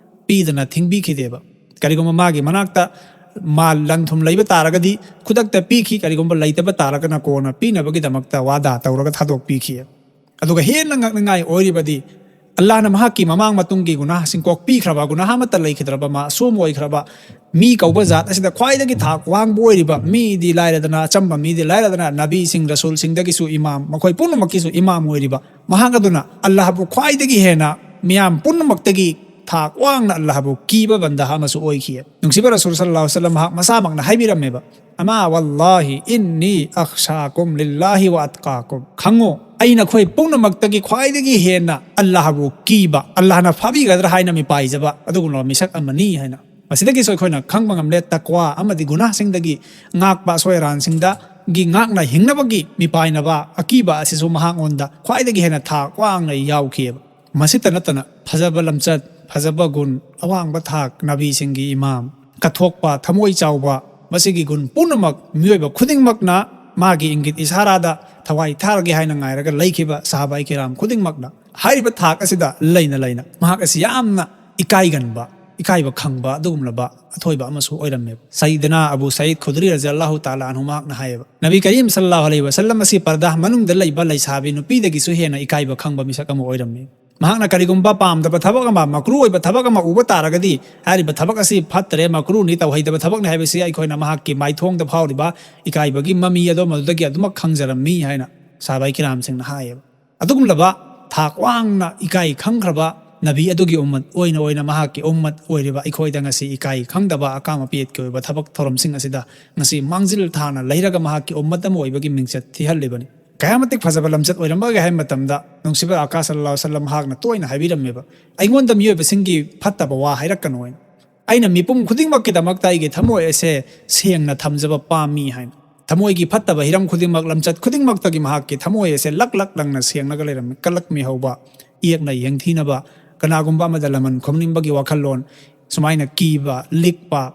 ꯄꯤꯗꯅ ꯊꯤꯡꯕꯤꯈꯤꯗꯦꯕ꯫ ꯀꯔꯤꯒꯨꯝꯕ ꯃꯥꯒꯤ ꯃꯅꯥꯛꯇ ꯃꯥꯜ ꯂꯟ ꯊꯨꯝ ꯂꯩꯕ ꯇꯥꯔꯒꯗꯤ ꯈꯨꯗꯛꯇ ꯄꯤꯈꯤ, ꯀꯔꯤꯒꯨꯝꯕ ꯂꯩꯇꯕ ꯇꯥꯔꯒꯅ ꯀꯣꯟꯅ ꯄꯤꯅꯕꯒꯤꯗꯃꯛꯇ ꯋꯥꯗꯥ ꯇꯧꯔꯒ ꯊꯥꯗꯣꯛꯄꯤꯈꯤ꯫ ꯑꯗꯨꯒ ꯍꯦꯟꯅ ꯉꯛꯅꯤꯡꯉꯥꯏ ꯑꯣꯏꯔꯤꯕꯗꯤ, ꯑꯜꯂꯥꯍꯅ ꯃꯍꯥꯛꯀꯤ ꯃꯃꯥꯡ ꯃꯇꯨꯡꯒꯤ ꯒꯨꯅꯥꯍꯁꯤꯡ ꯀꯣꯛꯄꯤꯈ꯭ꯔꯕ, ꯒꯨꯅꯥꯍ ꯑꯃꯠꯇ ꯂꯩꯈꯤꯗ꯭ꯔꯕ, ꯃꯥꯁꯨꯝ ꯑꯣꯏꯈ꯭ꯔꯕ ꯃꯤ ꯀꯧꯕ ꯖꯥꯠ ꯑꯁꯤꯗ ꯈ꯭ꯋꯥꯏꯗꯒꯤ ꯊꯥꯛ ꯋꯥꯡꯕ ꯑꯣꯏꯔꯤꯕ ꯃꯤꯗꯤ ꯂꯥꯏꯔꯗꯅ, ꯑꯆꯝꯕ ꯃꯤꯗꯤ ꯂꯥꯏꯔꯗꯅ, ꯅꯕꯤꯁꯤꯡ, ꯔꯁꯨꯜꯁꯤꯡꯗꯒꯤꯁꯨ ꯏꯃꯥꯝ, ꯃꯈꯣꯏ ꯄꯨꯝꯅꯃꯛꯀꯤꯁꯨ ꯏꯃꯥꯝ ꯑꯣꯏꯔꯤꯕ ꯃꯍꯥꯛ ꯑꯗꯨꯅ ꯑꯜꯂꯥꯍꯕꯨ ꯈ꯭ꯋꯥꯏꯗꯒꯤ ꯍꯦꯟꯅ, ꯃꯤꯌꯥꯝ ꯄꯨꯝꯅꯃꯛꯇꯒꯤ ꯊꯥꯛ ꯋꯥꯡꯅ ꯑꯜꯂꯥꯍꯕꯨ ꯀꯤꯕ ꯕꯟꯗꯥ ꯑꯃꯁꯨ ꯑꯣꯏꯈꯤ꯫ ꯅꯨꯡꯁꯤꯕ ꯔꯁꯨꯜ ꯁꯜꯂꯜꯂꯥꯍꯨ ꯑꯂꯩꯍꯤ ꯋꯥꯁꯜꯂꯝ ꯃꯍꯥꯛ ꯃꯁꯥꯃꯛꯅ ꯍꯥꯏꯕꯤꯔꯝꯃꯦꯕ, "ꯑꯃꯥ ꯋꯜꯂꯥꯍꯤ ꯏꯟꯅꯤ ꯑꯈꯁꯥꯀꯨꯝ ꯂꯤꯜꯂꯥꯍꯤ ꯋ ꯑꯠꯀꯥꯀꯨꯝ꯫ ꯈꯪꯉꯨ, ꯑꯩ ꯅꯈꯣꯏ ꯄꯨꯝꯅꯃꯛꯇꯒꯤ ꯈ꯭ꯋꯥꯏꯗꯒꯤ ꯍꯦꯟꯅ ꯑꯜꯂꯥꯍꯕꯨ ꯀꯤꯕ, ꯑꯜꯂꯥꯍꯅ ꯐꯥꯕꯤꯒꯗ꯭ꯔꯥ ꯍꯥꯏꯅ ꯃꯤꯄꯥꯏꯖꯕ ꯑꯗꯨꯒꯨꯝꯂꯕ ꯃꯤꯁꯛ ꯑꯃꯅꯤ" ꯍꯥꯏꯅ꯫ ꯃꯁꯤꯗꯒꯤꯁꯨ ꯑꯩꯈꯣꯏꯅ ꯈꯪꯕ ꯉꯝꯂꯦ, ꯇꯛꯋꯥ ꯑꯃꯗꯤ ꯒꯨꯅꯥꯍꯁꯤꯡꯗꯒꯤ ꯉꯥꯛꯄ, ꯑꯁꯣꯏ ꯑꯔꯥꯟꯁꯤꯡꯗꯒꯤ ꯉꯥꯛꯅ ꯍꯤꯡꯅꯕꯒꯤ ꯃꯤꯄꯥꯏꯅꯕ ꯑꯀꯤꯕ ꯑꯁꯤꯁꯨ ꯃꯍꯥꯛꯉꯣꯟꯗ ꯈ꯭ꯋꯥꯏꯗꯒꯤ ꯍꯦꯟꯅ ꯊꯥꯛ ꯋꯥꯡꯅ ꯌꯥꯎꯈꯤꯑꯕ꯫ ꯃꯁꯤꯇ ꯅꯠꯇꯅ ꯐꯖꯕ ꯂꯝꯆꯠ, ꯐꯖꯕ ꯒꯨꯟ, ꯑꯋꯥꯡꯕ ꯊꯥꯛ, ꯅꯕꯤꯁꯤꯡꯒꯤ ꯏꯃꯥꯝ, ꯀꯠꯊꯣꯛꯄ, ꯊꯃꯣꯏ ꯆꯥꯎꯕ, ꯃꯁꯤꯒꯤ ꯒꯨꯟ ꯄꯨꯝꯅꯃꯛ ꯃꯤꯑꯣꯏꯕ ꯈꯨꯗꯤꯡꯃꯛꯅ ꯃꯥꯒꯤ ꯏꯪꯒꯤꯠ ꯏꯁꯥꯔꯥꯗ ꯊꯋꯥꯏ ꯊꯥꯔꯒꯦ ꯍꯥꯏꯅ ꯉꯥꯏꯔꯒ ꯂꯩꯈꯤꯕ ꯁꯍꯥꯕꯥꯏ ꯀꯤꯔꯥꯝ ꯈꯨꯗꯤꯡꯃꯛꯅ ꯍꯥꯏꯔꯤꯕ ꯊꯥꯛ ꯑꯁꯤꯗ ꯂꯩꯅ ꯂꯩꯅ ꯃꯍꯥꯛ ꯑꯁꯤ ꯌꯥꯝꯅ ꯏꯀꯥꯏꯒꯟꯕ, ꯏꯀꯥꯏꯕ ꯈꯪꯕ ꯑꯗꯨꯒꯨꯝꯂꯕ ꯑꯊꯣꯏꯕ ꯑꯃꯁꯨ ꯑꯣꯏꯔꯝꯃꯦꯕ꯫ ꯁꯩꯗꯅꯥ ꯑꯕꯨ ꯁꯌꯤꯗ ꯈꯨꯗ꯭ꯔꯤ ꯔꯖꯤꯌꯜꯂꯥꯍꯨ ꯇꯥꯂꯥ ꯑꯟꯍꯨ ꯃꯍꯥꯛꯅ ꯍꯥꯏꯌꯦꯕ, "ꯅꯕꯤ ꯀꯔꯤꯝ ꯁꯜꯂꯜꯂꯥꯍꯨ ꯑꯂꯩꯍꯤ ꯋꯥꯁꯜꯂꯝ ꯑꯁꯤ ꯄꯔꯗꯥ ꯃꯅꯨꯡꯗ ꯂꯩꯕ ꯂꯩꯁꯥꯕꯤ ꯅꯨꯄꯤꯗꯒꯤꯁꯨ ꯍꯦꯟꯅ ꯏꯀꯥꯏꯕ ꯈꯪꯕ ꯃꯤꯁꯛ ꯑꯃ ꯑꯣꯏꯔꯝꯃꯤ꯫ ꯃꯍꯥꯛꯅ ꯀꯔꯤꯒꯨꯝꯕ ꯄꯥꯝꯗꯕ ꯊꯕꯛ ꯑꯃ, ꯃꯀ꯭ꯔꯨ ꯑꯣꯏꯕ ꯊꯕꯛ ꯑꯃ ꯎꯕ ꯇꯥꯔꯒꯗꯤ, ꯍꯥꯏꯔꯤꯕ ꯊꯕꯛ ꯑꯁꯤ ꯐꯠꯇ꯭ꯔꯦ, ꯃꯀ꯭ꯔꯨꯅꯤ, ꯇꯧꯍꯩꯗꯕ ꯊꯕꯛꯅꯤ ꯍꯥꯏꯕꯁꯤ ꯑꯩꯈꯣꯏꯅ ꯃꯍꯥꯛꯀꯤ ꯃꯥꯏꯊꯣꯡꯗ ꯐꯥꯎꯔꯤꯕ ꯏꯀꯥꯏꯕꯒꯤ ꯃꯃꯤ ꯑꯗꯣ ꯃꯗꯨꯗꯒꯤ ꯑꯗꯨꯃꯛ ꯈꯪꯖꯔꯝꯃꯤ" ꯍꯥꯏꯅ ꯁꯍꯥꯕꯥꯏ ꯀꯤꯔꯥꯝꯁꯤꯡꯅ ꯍꯥꯏꯌꯦꯕ꯫ ꯑꯗꯨꯒꯨꯝꯂꯕ ꯊꯥꯛ ꯋꯥꯡꯅ ꯏꯀꯥꯏ ꯈꯪꯈ꯭ꯔꯕ ꯅꯕꯤ ꯑꯗꯨꯒꯤ ꯎꯝꯃꯠ ꯑꯣꯏꯅ ꯑꯣꯏꯅ ꯃꯍꯥꯛꯀꯤ ꯎꯝꯃꯠ ꯑꯣꯏꯔꯤꯕ ꯑꯩꯈꯣꯏꯗ ꯉꯁꯤ ꯏꯀꯥꯏ ꯈꯪꯗꯕ ꯑꯀꯥꯝ ꯑꯄꯤꯌꯠꯀꯤ ꯑꯣꯏꯕ ꯊꯕꯛ ꯊꯧꯔꯝꯁꯤꯡ ꯑꯁꯤꯗ ꯉꯁꯤ ꯃꯥꯡꯖꯤꯜ ꯊꯥꯅ ꯂꯩꯔꯒ ꯃꯍꯥꯛꯀꯤ ꯎꯝꯃꯠ ꯑꯃ ꯑꯣꯏꯕꯒꯤ ꯃꯤꯡꯆꯠ ꯊꯤꯍꯜꯂꯤꯕꯅꯤ꯫ ꯀꯌꯥꯃꯇꯤꯛ ꯐꯖꯕ ꯂꯝꯆꯠ ꯑꯣꯏꯔꯝꯕꯒꯦ ꯍꯥꯏꯕ ꯃꯇꯝꯗ ꯅꯨꯡꯁꯤꯕ ꯑꯀꯥ ꯁꯜꯂꯜꯂꯥꯍꯨ ꯑꯂꯩꯍꯤ ꯋꯥꯁꯜꯂꯝ ꯃꯍꯥꯛꯅ ꯇꯣꯏꯅ ꯍꯥꯏꯕꯤꯔꯝꯃꯦꯕ, "ꯑꯩꯉꯣꯟꯗ ꯃꯤꯑꯣꯏꯕꯁꯤꯡꯒꯤ ꯐꯠꯇꯕ ꯋꯥ ꯍꯥꯏꯔꯛꯀꯅꯨ" ꯍꯥꯏꯅ꯫ ꯑꯩꯅ ꯃꯤꯄꯨꯝ ꯈꯨꯗꯤꯡꯃꯛꯀꯤꯗꯃꯛꯇ ꯑꯩꯒꯤ ꯊꯃꯣꯏ ꯑꯁꯦ ꯁꯦꯡꯅ ꯊꯝꯖꯕ ꯄꯥꯝꯃꯤ ꯍꯥꯏꯅ꯫ ꯊꯃꯣꯏꯒꯤ ꯐꯠꯇꯕ ꯍꯤꯔꯝ ꯈꯨꯗꯤꯡꯃꯛ, ꯂꯝꯆꯠ ꯈꯨꯗꯤꯡꯃꯛꯇꯒꯤ ꯃꯍꯥꯛꯀꯤ ꯊꯃꯣꯏ ꯑꯁꯦ ꯂꯛ ꯂꯛ ꯂꯪꯅ ꯁꯦꯡꯂꯒ ꯂꯩꯔꯝꯃꯤ꯫ ꯀꯂꯛ ꯃꯤꯍꯧꯕ, ꯏꯌꯦꯛꯅ ꯌꯦꯡꯊꯤꯅꯕ, ꯀꯅꯥꯒꯨꯝꯕ ꯑꯃꯗ ꯂꯃꯟ ꯈꯨꯝꯅꯤꯡꯕꯒꯤ ꯋꯥꯈꯜꯂꯣꯟ, ꯁꯨꯃꯥꯏꯅ ꯀꯤꯕ, ꯂꯤꯛꯄ,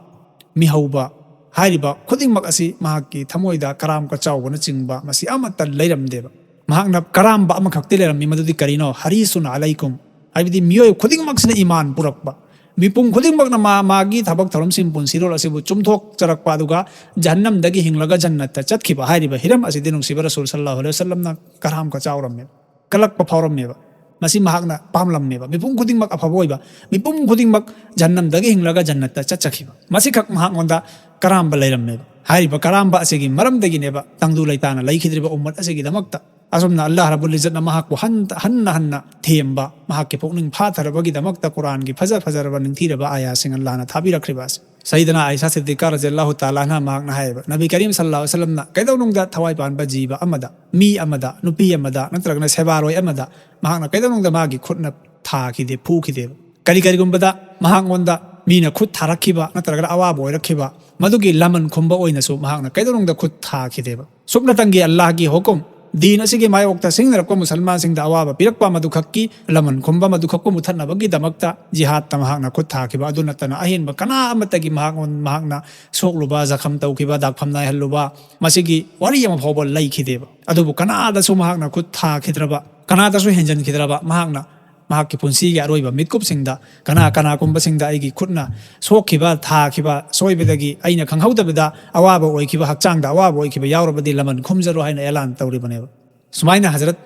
ꯃꯤꯍꯧꯕ ꯍꯥꯏꯔꯤꯕ ꯈꯨꯗꯤꯡꯃꯛ ꯑꯁꯤ ꯃꯍꯥꯛꯀꯤ ꯊꯃꯣꯏꯗ ꯀꯔꯥꯝ ꯀꯆꯥꯎꯕꯅꯆꯤꯡꯕ ꯃꯁꯤ ꯑꯃꯠꯇ ꯂꯩꯔꯝꯗꯦꯕ꯫ ꯃꯍꯥꯛꯅ ꯀꯔꯥꯝꯕ ꯑꯃꯈꯛꯇꯤ ꯂꯩꯔꯝꯃꯤ, ꯃꯗꯨꯗꯤ ꯀꯔꯤꯅꯣ? "ꯍꯔꯤꯁꯨꯟ ꯑꯂꯩꯀꯨꯝ", ꯍꯥꯏꯕꯗꯤ ꯃꯤꯑꯣꯏ ꯈꯨꯗꯤꯡꯃꯛꯁꯤꯅ ꯏꯃꯥꯟ ꯄꯨꯔꯛꯄ, ꯃꯤꯄꯨꯝ ꯈꯨꯗꯤꯡꯃꯛꯅ ꯃꯥ ꯃꯥꯒꯤ ꯊꯕꯛ ꯊꯧꯔꯝꯁꯤꯡ, ꯄꯨꯟꯁꯤꯔꯣꯜ ꯑꯁꯤꯕꯨ ꯆꯨꯝꯊꯣꯛꯆꯔꯛꯄ, ꯑꯗꯨꯒ ꯖꯍꯟꯅꯝꯗꯒꯤ ꯍꯤꯡꯂꯒ ꯖꯟꯅꯠꯇ ꯆꯠꯈꯤꯕ ꯍꯥꯏꯔꯤꯕ ꯍꯤꯔꯝ ꯑꯁꯤꯗꯤ ꯅꯨꯡꯁꯤꯕ ꯔꯁꯨꯜ ꯁꯜꯂꯜꯂꯥꯍꯨ ꯑꯂꯩꯍꯤ ꯋꯥꯁꯜꯂꯝꯅ ꯀꯔꯥꯝ ꯀꯆꯥꯎꯔꯝꯃꯦꯕ, ꯀꯂꯛꯄ ꯐꯥꯎꯔꯝꯃꯦꯕ꯫ ꯃꯁꯤ ꯃꯍꯥꯛꯅ ꯄꯥꯝꯂꯝꯃꯦꯕ, ꯃꯤꯄꯨꯝ ꯈꯨꯗꯤꯡꯃꯛ ꯑꯐꯕ ꯑꯣꯏꯕ, ꯃꯤꯄꯨꯝ ꯈꯨꯗꯤꯡꯃꯛ ꯖꯍꯟꯅꯝꯗꯒꯤ ꯍꯤꯡꯂꯒ ꯖꯟꯅꯠꯇ ꯆꯠꯆꯈꯤꯕ꯫ ꯃꯁꯤꯈꯛ ꯃꯍꯥꯛꯉꯣꯟꯗ ꯀꯔꯥꯝꯕ ꯂꯩꯔꯝꯃꯦꯕ꯫ ꯍꯥꯏꯔꯤꯕ ꯀꯔꯥꯝꯕ ꯑꯁꯤꯒꯤ ꯃꯔꯝꯗꯒꯤꯅꯦꯕ ꯇꯪꯗꯨ ꯂꯩꯇꯥꯅ ꯂꯩꯈꯤꯗ꯭ꯔꯤꯕ ꯎꯝꯃꯠ ꯑꯁꯤꯒꯤꯗꯃꯛꯇ ꯑꯁꯨꯝꯅ ꯑꯜꯂꯥꯍ ꯔꯕꯨꯜ ꯏꯖꯠꯅ ꯃꯍꯥꯛꯄꯨ ꯍꯟ-, ꯍꯟꯅ ꯍꯟꯅ ꯊꯦꯝꯕ, ꯃꯍꯥꯛꯀꯤ ꯄꯨꯛꯅꯤꯡ ꯐꯥꯊꯔꯕꯒꯤꯗꯃꯛꯇ ꯀꯨꯔꯥꯟꯒꯤ ꯐꯖ ꯐꯖꯔꯕ ꯅꯤꯡꯊꯤꯔꯕ ꯑꯥꯌꯥꯁꯤꯡ ꯑꯜꯂꯥꯍꯅ ꯊꯥꯕꯤꯔꯛꯈ꯭ꯔꯤꯕ ꯑꯁꯤ꯫ ꯁꯩꯗꯅ ꯑꯥꯏꯁꯥ ꯁꯤꯗꯤꯀꯥ ꯔꯖꯤꯌꯜꯂꯥꯍꯨ ꯇꯥꯂꯥ ꯑꯟꯍꯥ ꯃꯍꯥꯛꯅ ꯍꯥꯏꯌꯦꯕ, ꯅꯕꯤ ꯀꯔꯤꯝ ꯁꯜꯂꯥꯍꯨ ꯑꯂꯩꯍꯤ ꯋꯥꯁꯜꯂꯝꯅ ꯀꯩꯗꯧꯅꯨꯡꯗ ꯊꯋꯥꯏ ꯄꯥꯟꯕ ꯖꯤꯕ ꯑꯃꯗ, ꯃꯤ ꯑꯃꯗ, ꯅꯨꯄꯤ ꯑꯃꯗ, ꯅꯠꯇ꯭ꯔꯒꯅ ꯁꯦꯕꯥꯔꯣꯏ ꯑꯃꯗ ꯃꯍꯥꯛꯅ ꯀꯩꯗꯧꯅꯨꯡꯗ ꯃꯥꯒꯤ ꯈꯨꯠꯅ ꯊꯥꯈꯤꯗꯦ, ꯐꯨꯈꯤꯗꯦꯕ꯫ ꯀꯔꯤ ꯀꯔꯤꯒꯨꯝꯕꯗ ꯃꯍꯥꯛꯉꯣꯟꯗ ꯃꯤꯅ ꯈꯨꯠ ꯊꯥꯔꯛꯈꯤꯕ ꯅꯠꯇ꯭ꯔꯒꯅ ꯑꯋꯥꯕ ꯑꯣꯏꯔꯛꯈꯤꯕ, ꯃꯗꯨꯒꯤ ꯂꯃꯟ ꯈꯨꯝꯕ ꯑꯣꯏꯅꯁꯨ ꯃꯍꯥꯛꯅ ꯀꯩꯗꯧꯅꯨꯡꯗ ꯈꯨꯠ ꯊꯥꯈꯤꯗꯦꯕ꯫ ꯁꯨꯞꯅꯇꯪꯒꯤ ꯑꯜꯂꯥꯍꯒꯤ ꯍꯨꯀꯨꯝ, ꯗꯤꯟ ꯑꯁꯤꯒꯤ ꯃꯥꯌꯣꯛꯇ ꯁꯤꯡꯅꯔꯛꯄ ꯃꯨꯁꯜꯃꯥꯟꯁꯤꯡꯗ ꯑꯋꯥꯕ ꯄꯤꯔꯛꯄ ꯃꯗꯨꯈꯛꯀꯤ ꯂꯃꯟ ꯈꯨꯝꯕ, ꯃꯗꯨꯈꯛꯄꯨ ꯃꯨꯊꯠꯅꯕꯒꯤꯗꯃꯛꯇ ꯖꯤꯍꯥꯗꯇ ꯃꯍꯥꯛꯅ ꯈꯨꯠ ꯊꯥꯈꯤꯕ꯫ ꯑꯗꯨ ꯅꯠꯇꯅ ꯑꯍꯦꯟꯕ ꯀꯅꯥ ꯑꯃꯠꯇꯒꯤ ꯃꯍꯥꯛꯉꯣꯟ-, ꯃꯍꯥꯛꯅ ꯁꯣꯛꯂꯨꯕ, ꯖꯈꯝ ꯇꯧꯈꯤꯕ, ꯗꯥꯛꯐꯝ ꯅꯥꯏꯍꯜꯂꯨꯕ, ꯃꯁꯤꯒꯤ ꯋꯥꯔꯤ ꯑꯃ ꯐꯥꯎꯕ ꯂꯩꯈꯤꯗꯦꯕ꯫ ꯑꯗꯨꯕꯨ ꯀꯅꯥꯗꯁꯨ ꯃꯍꯥꯛꯅ ꯈꯨꯠ ꯊꯥꯈꯤꯗ꯭ꯔꯕ, ꯀꯅꯥꯗꯁꯨ ꯍꯦꯟꯖꯟꯈꯤꯗ꯭ꯔꯕ, ꯃꯍꯥꯛꯅ ꯃꯍꯥꯛꯀꯤ ꯄꯨꯟꯁꯤꯒꯤ ꯑꯔꯣꯏꯕ ꯃꯤꯠꯀꯨꯞꯁꯤꯡꯗ ꯀꯅꯥ ꯀꯅꯥꯒꯨꯝꯕꯁꯤꯡꯗ ꯑꯩꯒꯤ ꯈꯨꯠꯅ ꯁꯣꯛꯈꯤꯕ, ꯊꯥꯈꯤꯕ, ꯁꯣꯏꯕꯗꯒꯤ ꯑꯩꯅ ꯈꯪꯍꯧꯗꯕꯗ ꯑꯋꯥꯕ ꯑꯣꯏꯈꯤꯕ, ꯍꯛꯆꯥꯡꯗ ꯑꯋꯥꯕ ꯑꯣꯏꯈꯤꯕ ꯌꯥꯎꯔꯕꯗꯤ ꯂꯃꯟ ꯈꯨꯝꯖꯔꯣ ꯍꯥꯏꯅ ꯑꯦꯂꯥꯟ ꯇꯧꯔꯤꯕꯅꯦꯕ꯫ ꯁꯨꯃꯥꯏꯅ ꯍꯖꯔꯠ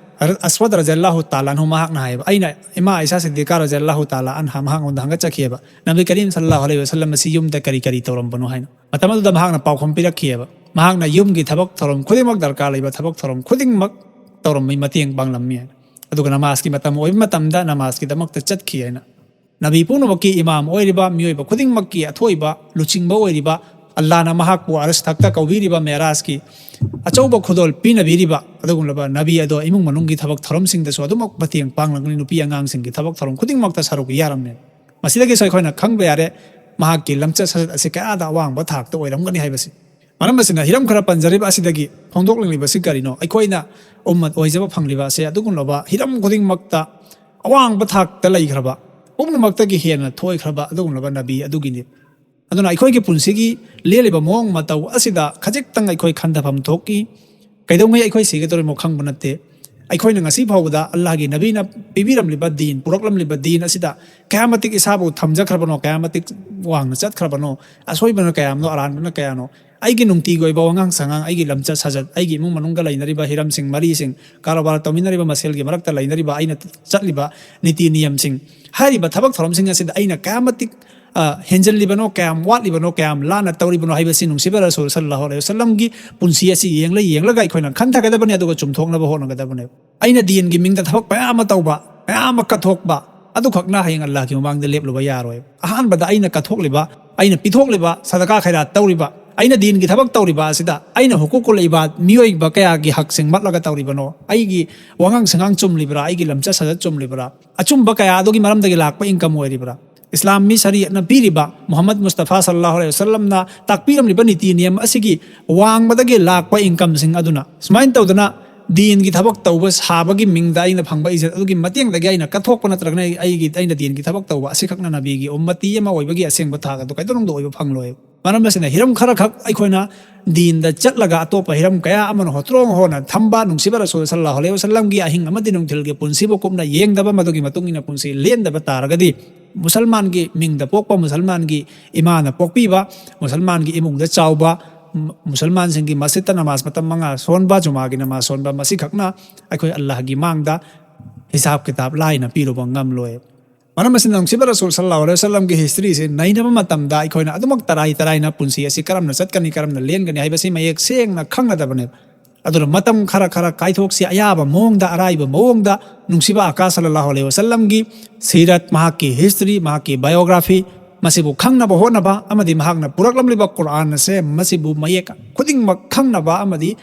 ꯑꯁꯋꯗ ꯔꯖꯜꯂꯥꯍꯨ ꯇꯥꯂꯥꯟꯍꯨ ꯃꯍꯥꯛꯅ ꯍꯥꯏꯌꯦꯕ, ꯑꯩꯅ ꯏꯃꯥ ꯑꯥꯏꯁꯥ ꯁꯤꯗꯤꯀꯥ ꯔꯖꯜꯂꯥꯍꯨ ꯇꯥꯂꯥ ꯑꯟꯍꯥ ꯃꯍꯥꯛꯉꯣꯟꯗ ꯍꯪꯒꯠꯆꯈꯤꯑꯕ, ꯅꯕꯤ ꯀꯔꯤꯝ ꯁꯜꯂꯥꯍꯨ ꯑꯂꯩꯍꯤ ꯋꯥꯁꯜꯂꯝ ꯑꯁꯤ ꯌꯨꯝꯗ ꯀꯔꯤ ꯀꯔꯤ ꯇꯧꯔꯝꯕꯅꯣ ꯍꯥꯏꯅ꯫ ꯃꯇꯝ ꯑꯗꯨꯗ ꯃꯍꯥꯛꯅ ꯄꯥꯎꯈꯨꯝ ꯄꯤꯔꯛꯈꯤꯑꯕ, ꯃꯍꯥꯛꯅ ꯌꯨꯝꯒꯤ ꯊꯕꯛ ꯊꯧꯔꯝ ꯈꯨꯗꯤꯡꯃꯛ, ꯗꯔꯀꯥꯔ ꯂꯩꯕ ꯊꯕꯛ ꯊꯧꯔꯝ ꯈꯨꯗꯤꯡꯃꯛ ꯇꯧꯔꯝꯃꯤ, ꯃꯇꯦꯡ ꯄꯥꯡꯂꯝꯃꯤ ꯍꯥꯏꯅ꯫ ꯑꯗꯨꯒ ꯅꯃꯥꯖꯀꯤ ꯃꯇꯝ ꯑꯣꯏꯕ ꯃꯇꯝꯗ ꯅꯃꯥꯖꯀꯤꯗꯃꯛꯇ ꯆꯠꯈꯤ ꯍꯥꯏꯅ꯫ ꯅꯕꯤ ꯄꯨꯝꯅꯃꯛꯀꯤ ꯏꯃꯥꯝ ꯑꯣꯏꯔꯤꯕ, ꯃꯤꯑꯣꯏꯕ ꯈꯨꯗꯤꯡꯃꯛꯀꯤ ꯑꯊꯣꯏꯕ ꯂꯨꯆꯤꯡꯕ ꯑꯣꯏꯔꯤꯕ, ꯑꯜꯂꯥꯅ ꯃꯍꯥꯛꯄꯨ ꯑꯔꯁ ꯊꯛꯇ ꯀꯧꯕꯤꯔꯤꯕ ꯃꯦꯔꯥꯖꯀꯤ ꯑꯆꯧꯕ ꯈꯨꯗꯣꯜ ꯄꯤꯅꯕꯤꯔꯤꯕ ꯑꯗꯨꯒꯨꯝꯂꯕ ꯅꯕꯤ ꯑꯗꯣ ꯏꯃꯨꯡ ꯃꯅꯨꯡꯒꯤ ꯊꯕꯛ ꯊꯧꯔꯝꯁꯤꯡꯗꯁꯨ ꯑꯗꯨꯃꯛ ꯃꯇꯦꯡ ꯄꯥꯡꯂꯝꯒꯅꯤ, ꯅꯨꯄꯤ ꯑꯉꯥꯡꯁꯤꯡꯒꯤ ꯊꯕꯛ ꯊꯧꯔꯝ ꯈꯨꯗꯤꯡꯃꯛꯇ ꯁꯔꯨꯛ ꯌꯥꯔꯝꯃꯦ꯫ ꯃꯁꯤꯗꯒꯤꯁꯨ ꯑꯩꯈꯣꯏꯅ ꯈꯪꯕ ꯌꯥꯔꯦ, ꯃꯍꯥꯛꯀꯤ ꯂꯝꯆꯠ ꯁꯥꯖꯠ ꯑꯁꯤ ꯀꯌꯥꯗ ꯑꯋꯥꯡꯕ ꯊꯥꯛꯇ ꯑꯣꯏꯔꯝꯒꯅꯤ ꯍꯥꯏꯕꯁꯤ꯫ ꯃꯔꯝ ꯑꯁꯤꯅ ꯍꯤꯔꯝ ꯈꯔ ꯄꯟꯖꯔꯤꯕ ꯑꯁꯤꯗꯒꯤ ꯐꯣꯡꯗꯣꯛꯂꯤꯕꯁꯤ ꯀꯔꯤꯅꯣ? ꯑꯩꯈꯣꯏꯅ ꯎꯝꯃꯠ ꯑꯣꯏꯖꯕ ꯐꯪꯂꯤꯕ ꯑꯁꯦ ꯑꯗꯨꯒꯨꯝꯂꯕ ꯍꯤꯔꯝ ꯈꯨꯗꯤꯡꯃꯛꯇ ꯑꯋꯥꯡꯕ ꯊꯥꯛꯇ ꯂꯩꯈ꯭ꯔꯕ, ꯄꯨꯝꯅꯃꯛꯇꯒꯤ ꯍꯦꯟꯅ ꯊꯣꯏꯈ꯭ꯔꯕ ꯑꯗꯨꯒꯨꯝꯂꯕ ꯅꯕꯤ ꯑꯗꯨꯒꯤꯅꯤ꯫ ꯑꯗꯨꯅ ꯑꯩꯈꯣꯏꯒꯤ ꯄꯨꯟꯁꯤꯒꯤ ꯂꯦꯜꯂꯤꯕ ꯃꯑꯣꯡ ꯃꯇꯧ ꯑꯁꯤꯗ ꯈꯖꯤꯛꯇꯪ ꯑꯩꯈꯣꯏ ꯈꯟꯊꯐꯝ ꯊꯣꯛꯏ꯫ ꯀꯩꯗꯧꯉꯩ ꯑꯩꯈꯣꯏ ꯁꯤꯒꯗꯧꯔꯤꯃꯣ ꯈꯪꯕ ꯅꯠꯇꯦ꯫ ꯑꯩꯈꯣꯏꯅ ꯉꯁꯤ ꯐꯥꯎꯕꯗ ꯑꯜꯂꯥꯍꯒꯤ ꯅꯕꯤꯅ ꯄꯤꯕꯤꯔꯝꯂꯤꯕ ꯗꯤꯟ, ꯄꯨꯔꯛꯂꯝꯂꯤꯕ ꯗꯤꯟ ꯑꯁꯤꯗ ꯀꯌꯥꯃꯇꯤꯛ ꯏꯁꯥꯕꯨ ꯊꯝꯖꯈ꯭ꯔꯕꯅꯣ, ꯀꯌꯥꯃꯇꯤꯛ ꯋꯥꯡꯅ ꯆꯠꯈ꯭ꯔꯕꯅꯣ, ꯑꯁꯣꯏꯕꯅ ꯀꯌꯥꯝꯅꯣ, ꯑꯔꯥꯟꯕꯅ ꯀꯌꯥꯅꯣ, ꯑꯩꯒꯤ ꯅꯨꯡꯇꯤꯒꯤ ꯑꯣꯏꯕ ꯋꯥꯉꯥꯡ ꯁꯉꯥꯡ, ꯑꯩꯒꯤ ꯂꯝꯆꯠ ꯁꯥꯖꯠ, ꯑꯩꯒꯤ ꯏꯃꯨꯡ ꯃꯅꯨꯡꯒ ꯂꯩꯅꯔꯤꯕ ꯍꯤꯔꯝꯁꯤꯡ, ꯃꯔꯤꯁꯤꯡ, ꯀꯔꯕꯥꯔ ꯇꯧꯃꯤꯟꯅꯔꯤꯕ ꯃꯁꯦꯜꯒꯤ ꯃꯔꯛꯇ ꯂꯩꯅꯔꯤꯕ, ꯑꯩꯅ ꯆꯠꯂꯤꯕ ꯅꯤꯇꯤ ꯅꯤꯌꯝꯁꯤꯡ, ꯍꯥꯏꯔꯤꯕ ꯊꯕꯛ ꯊꯧꯔꯝꯁꯤꯡ ꯑꯁꯤꯗ ꯑꯩꯅ ꯀꯌꯥꯃꯇꯤꯛ, ꯑ, ꯍꯦꯟꯖꯜꯂꯤꯕꯅꯣ, ꯀꯌꯥꯝ ꯋꯥꯠꯂꯤꯕꯅꯣ, ꯀꯌꯥꯝ ꯂꯥꯟꯅ ꯇꯧꯔꯤꯕꯅꯣ ꯍꯥꯏꯕꯁꯤ ꯅꯨꯡꯁꯤꯕ ꯔꯁꯨꯜ ꯁꯜꯂꯜꯂꯥꯍꯨ ꯑꯂꯩꯍꯤ ꯋꯥꯁꯜꯂꯝꯒꯤ ꯄꯨꯟꯁꯤ ꯑꯁꯤ ꯌꯦꯡꯂ ꯌꯦꯡꯂꯒ ꯑꯩꯈꯣꯏꯅ ꯈꯟꯊꯒꯗꯕꯅꯤ, ꯑꯗꯨꯒ ꯆꯨꯝꯊꯣꯛꯅꯕ ꯍꯣꯠꯅꯒꯗꯕꯅꯤ꯫ ꯑꯩꯅ ꯗꯤꯟꯒꯤ ꯃꯤꯡꯗ ꯊꯕꯛ ꯃꯌꯥꯝ ꯑꯃ ꯇꯧꯕ, ꯃꯌꯥꯝ ꯑꯃ ꯀꯠꯊꯣꯛꯄ, ꯑꯗꯨꯈꯛꯅ ꯍꯌꯦꯡ ꯑꯜꯂꯥꯍꯒꯤ ꯃꯃꯥꯡꯗ ꯂꯦꯞꯂꯨꯕ ꯌꯥꯔꯣꯏ꯫ ꯑꯍꯥꯟꯕꯗ ꯑꯩꯅ ꯀꯠꯊꯣꯛꯂꯤꯕ, ꯑꯩꯅ ꯄꯤꯊꯣꯛꯂꯤꯕ, ꯁꯗꯀꯥ ꯈꯩꯔꯥꯠ ꯇꯧꯔꯤꯕ, ꯑꯩꯅ ꯗꯤꯟꯒꯤ ꯊꯕꯛ ꯇꯧꯔꯤꯕ ꯑꯁꯤꯗ ꯑꯩꯅ ꯍꯨꯀꯨꯀꯨꯜ ꯏꯕꯥꯗ, ꯃꯤꯑꯣꯏꯕ ꯀꯌꯥꯒꯤ ꯍꯛꯁꯤꯡ ꯃꯠꯂꯒ ꯇꯧꯔꯤꯕꯅꯣ? ꯑꯩꯒꯤ ꯋꯥꯉꯥꯡ ꯁꯉꯥꯡ ꯆꯨꯝꯂꯤꯕ꯭ꯔꯥ? ꯑꯩꯒꯤ ꯂꯝꯆꯠ ꯁꯥꯖꯠ ꯆꯨꯝꯂꯤꯕ꯭ꯔꯥ? ꯑꯆꯨꯝꯕ ꯀꯌꯥ ꯑꯗꯨꯒꯤ ꯃꯔꯝꯗꯒꯤ ꯂꯥꯛꯄ ꯏꯟꯀꯝ ꯑꯣꯏꯔꯤꯕ꯭ꯔꯥ? ꯏꯁꯂꯥꯝ ꯃꯤ ꯁꯔꯤꯌꯠꯅ ꯄꯤꯔꯤꯕ, ꯃꯨꯍꯝꯃꯗ ꯃꯨꯁꯇꯐꯥ ꯁꯜꯂꯜꯂꯥꯍꯨ ꯑꯂꯩꯍꯤ ꯋꯥꯁꯜꯂꯝꯅ ꯇꯥꯛꯄꯤꯔꯝꯂꯤꯕ ꯅꯤꯇꯤ ꯅꯤꯌꯝ ꯑꯁꯤꯒꯤ ꯋꯥꯡꯃꯗꯒꯤ ꯂꯥꯛꯄ ꯏꯟꯀꯝꯁꯤꯡ ꯑꯗꯨꯅ, ꯁꯨꯃꯥꯏꯅ ꯇꯧꯗꯅ ꯗꯤꯟꯒꯤ ꯊꯕꯛ ꯇꯧꯕ ꯁꯥꯕꯒꯤ ꯃꯤꯡꯗ ꯑꯩꯅ ꯐꯪꯕ ꯏꯖꯠ ꯑꯗꯨꯒꯤ ꯃꯇꯦꯡꯗꯒꯤ ꯑꯩꯅ ꯀꯠꯊꯣꯛꯄ ꯅꯠꯇ꯭ꯔꯒꯅ ꯑꯩ-, ꯑꯩꯒꯤ, ꯑꯩꯅ ꯗꯤꯟꯒꯤ ꯊꯕꯛ ꯇꯧꯕ ꯑꯁꯤꯈꯛꯅ ꯅꯕꯤꯒꯤ ꯎꯝꯃꯇꯤ ꯑꯃ ꯑꯣꯏꯕꯒꯤ ꯑꯁꯦꯡꯕ ꯊꯥꯛ ꯑꯗꯨ ꯀꯩꯗꯧꯅꯨꯡꯗ ꯑꯣꯏꯕ ꯐꯪꯂꯣꯏ꯫ ꯃꯔꯝ ꯑꯁꯤꯅ ꯍꯤꯔꯝ ꯈꯔꯈꯛ ꯑꯩꯈꯣꯏꯅ ꯗꯤꯟꯗ ꯆꯠꯂꯒ ꯑꯇꯣꯞꯄ ꯍꯤꯔꯝ ꯀꯌꯥ ꯑꯃꯅ ꯍꯣꯇ꯭ꯔꯣꯡ ꯍꯣꯅ ꯊꯝꯕ, ꯅꯨꯡꯁꯤꯕ ꯔꯁꯨꯜ ꯁꯜꯂꯜꯂꯥꯍꯨ ꯑꯂꯩꯍꯤ ꯋꯥꯁꯜꯂꯝꯒꯤ ꯑꯍꯤꯡ ꯑꯃꯗꯤ ꯅꯨꯡꯊꯤꯜꯒꯤ ꯄꯨꯟꯁꯤꯕꯨ ꯀꯨꯞꯅ ꯌꯦꯡꯗꯕ, ꯃꯗꯨꯒꯤ ꯃꯇꯨꯡ ꯏꯟꯅ ꯄꯨꯟꯁꯤ ꯂꯦꯟꯗꯕ ꯇꯥꯔꯒꯗꯤ, ꯃꯨꯁꯜꯃꯥꯟꯒꯤ ꯃꯤꯡꯗ ꯄꯣꯛꯄ, ꯃꯨꯁꯜꯃꯥꯟꯒꯤ ꯏꯃꯥꯅ ꯄꯣꯛꯄꯤꯕ, ꯃꯨꯁꯜꯃꯥꯟꯒꯤ ꯏꯃꯨꯡꯗ ꯆꯥꯎꯕ, ꯃꯨ-, ꯃꯨꯁꯜꯃꯥꯟꯁꯤꯡꯒꯤ ꯃꯁꯖꯤꯗꯇ ꯅꯃꯥꯖ ꯃꯇꯝ ꯃꯉꯥ ꯁꯣꯟꯕ, ꯖꯨꯃꯥꯒꯤ ꯅꯃꯥꯖ ꯁꯣꯟꯕ, ꯃꯁꯤꯈꯛꯅ ꯑꯩꯈꯣꯏ ꯑꯜꯂꯥꯍꯒꯤ ꯃꯥꯡꯗ ꯍꯤꯁꯥꯕ ꯀꯤꯇꯥꯕ ꯂꯥꯏꯅ ꯄꯤꯔꯨꯕ ꯉꯝꯂꯣꯏ꯫ ꯃꯔꯝ ꯑꯁꯤꯅ ꯅꯨꯡꯁꯤꯕ ꯔꯁꯨꯜ ꯁꯜꯂꯜꯂꯥꯍꯨ ꯑꯂꯩꯍꯤ ꯋꯥꯁꯜꯂꯝꯒꯤ ꯍꯤꯁꯇ꯭ꯔꯤꯁꯦ ꯅꯩꯅꯕ ꯃꯇꯝꯗ ꯑꯩꯈꯣꯏꯅ ꯑꯗꯨꯃꯛ ꯇꯔꯥꯏ ꯇꯔꯥꯏꯅ ꯄꯨꯟꯁꯤ ꯑꯁꯤ ꯀꯔꯝꯅ ꯆꯠꯀꯅꯤ, ꯀꯔꯝꯅ ꯂꯦꯟꯒꯅꯤ ꯍꯥꯏꯕꯁꯤ ꯃꯌꯦꯛ ꯁꯦꯡꯅ ꯈꯪꯒꯗꯕꯅꯦꯕ꯫ ꯑꯗꯨꯅ ꯃꯇꯝ ꯈꯔ ꯈꯔ ꯀꯥꯏꯊꯣꯛꯁꯤ, ꯑꯌꯥꯕ ꯃꯑꯣꯡꯗ, ꯑꯔꯥꯏꯕ ꯃꯑꯣꯡꯗ ꯅꯨꯡꯁꯤꯕ ꯑꯀꯥ ꯁꯜꯂꯜꯂꯥꯍꯨ ꯑꯂꯩꯍꯤ ꯋꯥꯁꯜꯂꯝꯒꯤ ꯁꯤꯔꯠ, ꯃꯍꯥꯛꯀꯤ ꯍꯤꯁꯇ꯭ꯔꯤ, ꯃꯍꯥꯛꯀꯤ ꯕꯥꯏꯑꯣꯒ꯭ꯔꯥꯐꯤ, ꯃꯁꯤꯕꯨ ꯈꯪꯅꯕ ꯍꯣꯠꯅꯕ ꯑꯃꯗꯤ ꯃꯍꯥꯛꯅ ꯄꯨꯔꯛꯂꯝꯂꯤꯕ ꯀꯨꯔꯥꯟ ꯑꯁꯦ ꯃꯁꯤꯕꯨ ꯃꯌꯦꯛ ꯈꯨꯗꯤꯡꯃꯛ ꯈꯪꯅꯕ ꯑꯃꯗꯤ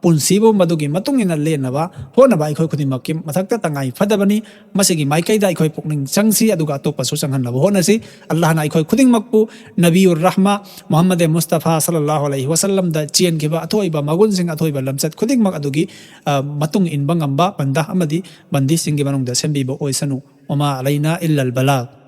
ꯄꯨꯟꯁꯤꯕꯨ ꯃꯗꯨꯒꯤ ꯃꯇꯨꯡ ꯏꯟꯅ ꯂꯦꯟꯅꯕ ꯍꯣꯠꯅꯕ ꯑꯩꯈꯣꯏ ꯈꯨꯗꯤꯡꯃꯛꯀꯤ ꯃꯊꯛꯇ ꯇꯉꯥꯏ ꯐꯗꯕꯅꯤ꯫ ꯃꯁꯤꯒꯤ ꯃꯥꯏꯀꯩꯗ ꯑꯩꯈꯣꯏ ꯄꯨꯛꯅꯤꯡ ꯆꯪꯁꯤ, ꯑꯗꯨꯒ ꯑꯇꯣꯞꯄꯁꯨ ꯆꯪꯍꯟꯅꯕ ꯍꯣꯠꯅꯁꯤ꯫ ꯑꯜꯂꯥꯍꯅ ꯑꯩꯈꯣꯏ ꯈꯨꯗꯤꯡꯃꯛꯄꯨ ꯅꯕꯤꯌꯨꯔ ꯔꯍꯃꯥ ꯃꯨꯍꯝꯃꯗ ꯃꯨꯁꯇꯐꯥ ꯁꯜꯂꯜꯂꯥꯍꯨ ꯑꯂꯩꯍꯤ ꯋꯥꯁꯜꯂꯝꯗ ꯆꯦꯟꯈꯤꯕ ꯑꯊꯣꯏꯕ ꯃꯒꯨꯟꯁꯤꯡ, ꯑꯊꯣꯏꯕ ꯂꯝꯆꯠ ꯈꯨꯗꯤꯡꯃꯛ ꯑꯗꯨꯒꯤ, ꯑ, ꯃꯇꯨꯡ ꯏꯟꯕ ꯉꯝꯕ ꯕꯟꯗꯥ ꯑꯃꯗꯤ ꯕꯟꯗꯤꯁꯤꯡꯒꯤ ꯃꯅꯨꯡꯗ ꯁꯦꯝꯕꯤꯕ ꯑꯣꯏꯁꯅꯨ꯫ ꯋꯃꯥ ꯑꯂꯩꯅꯥ ꯏꯜꯂꯜ ꯕꯂꯥꯒ꯫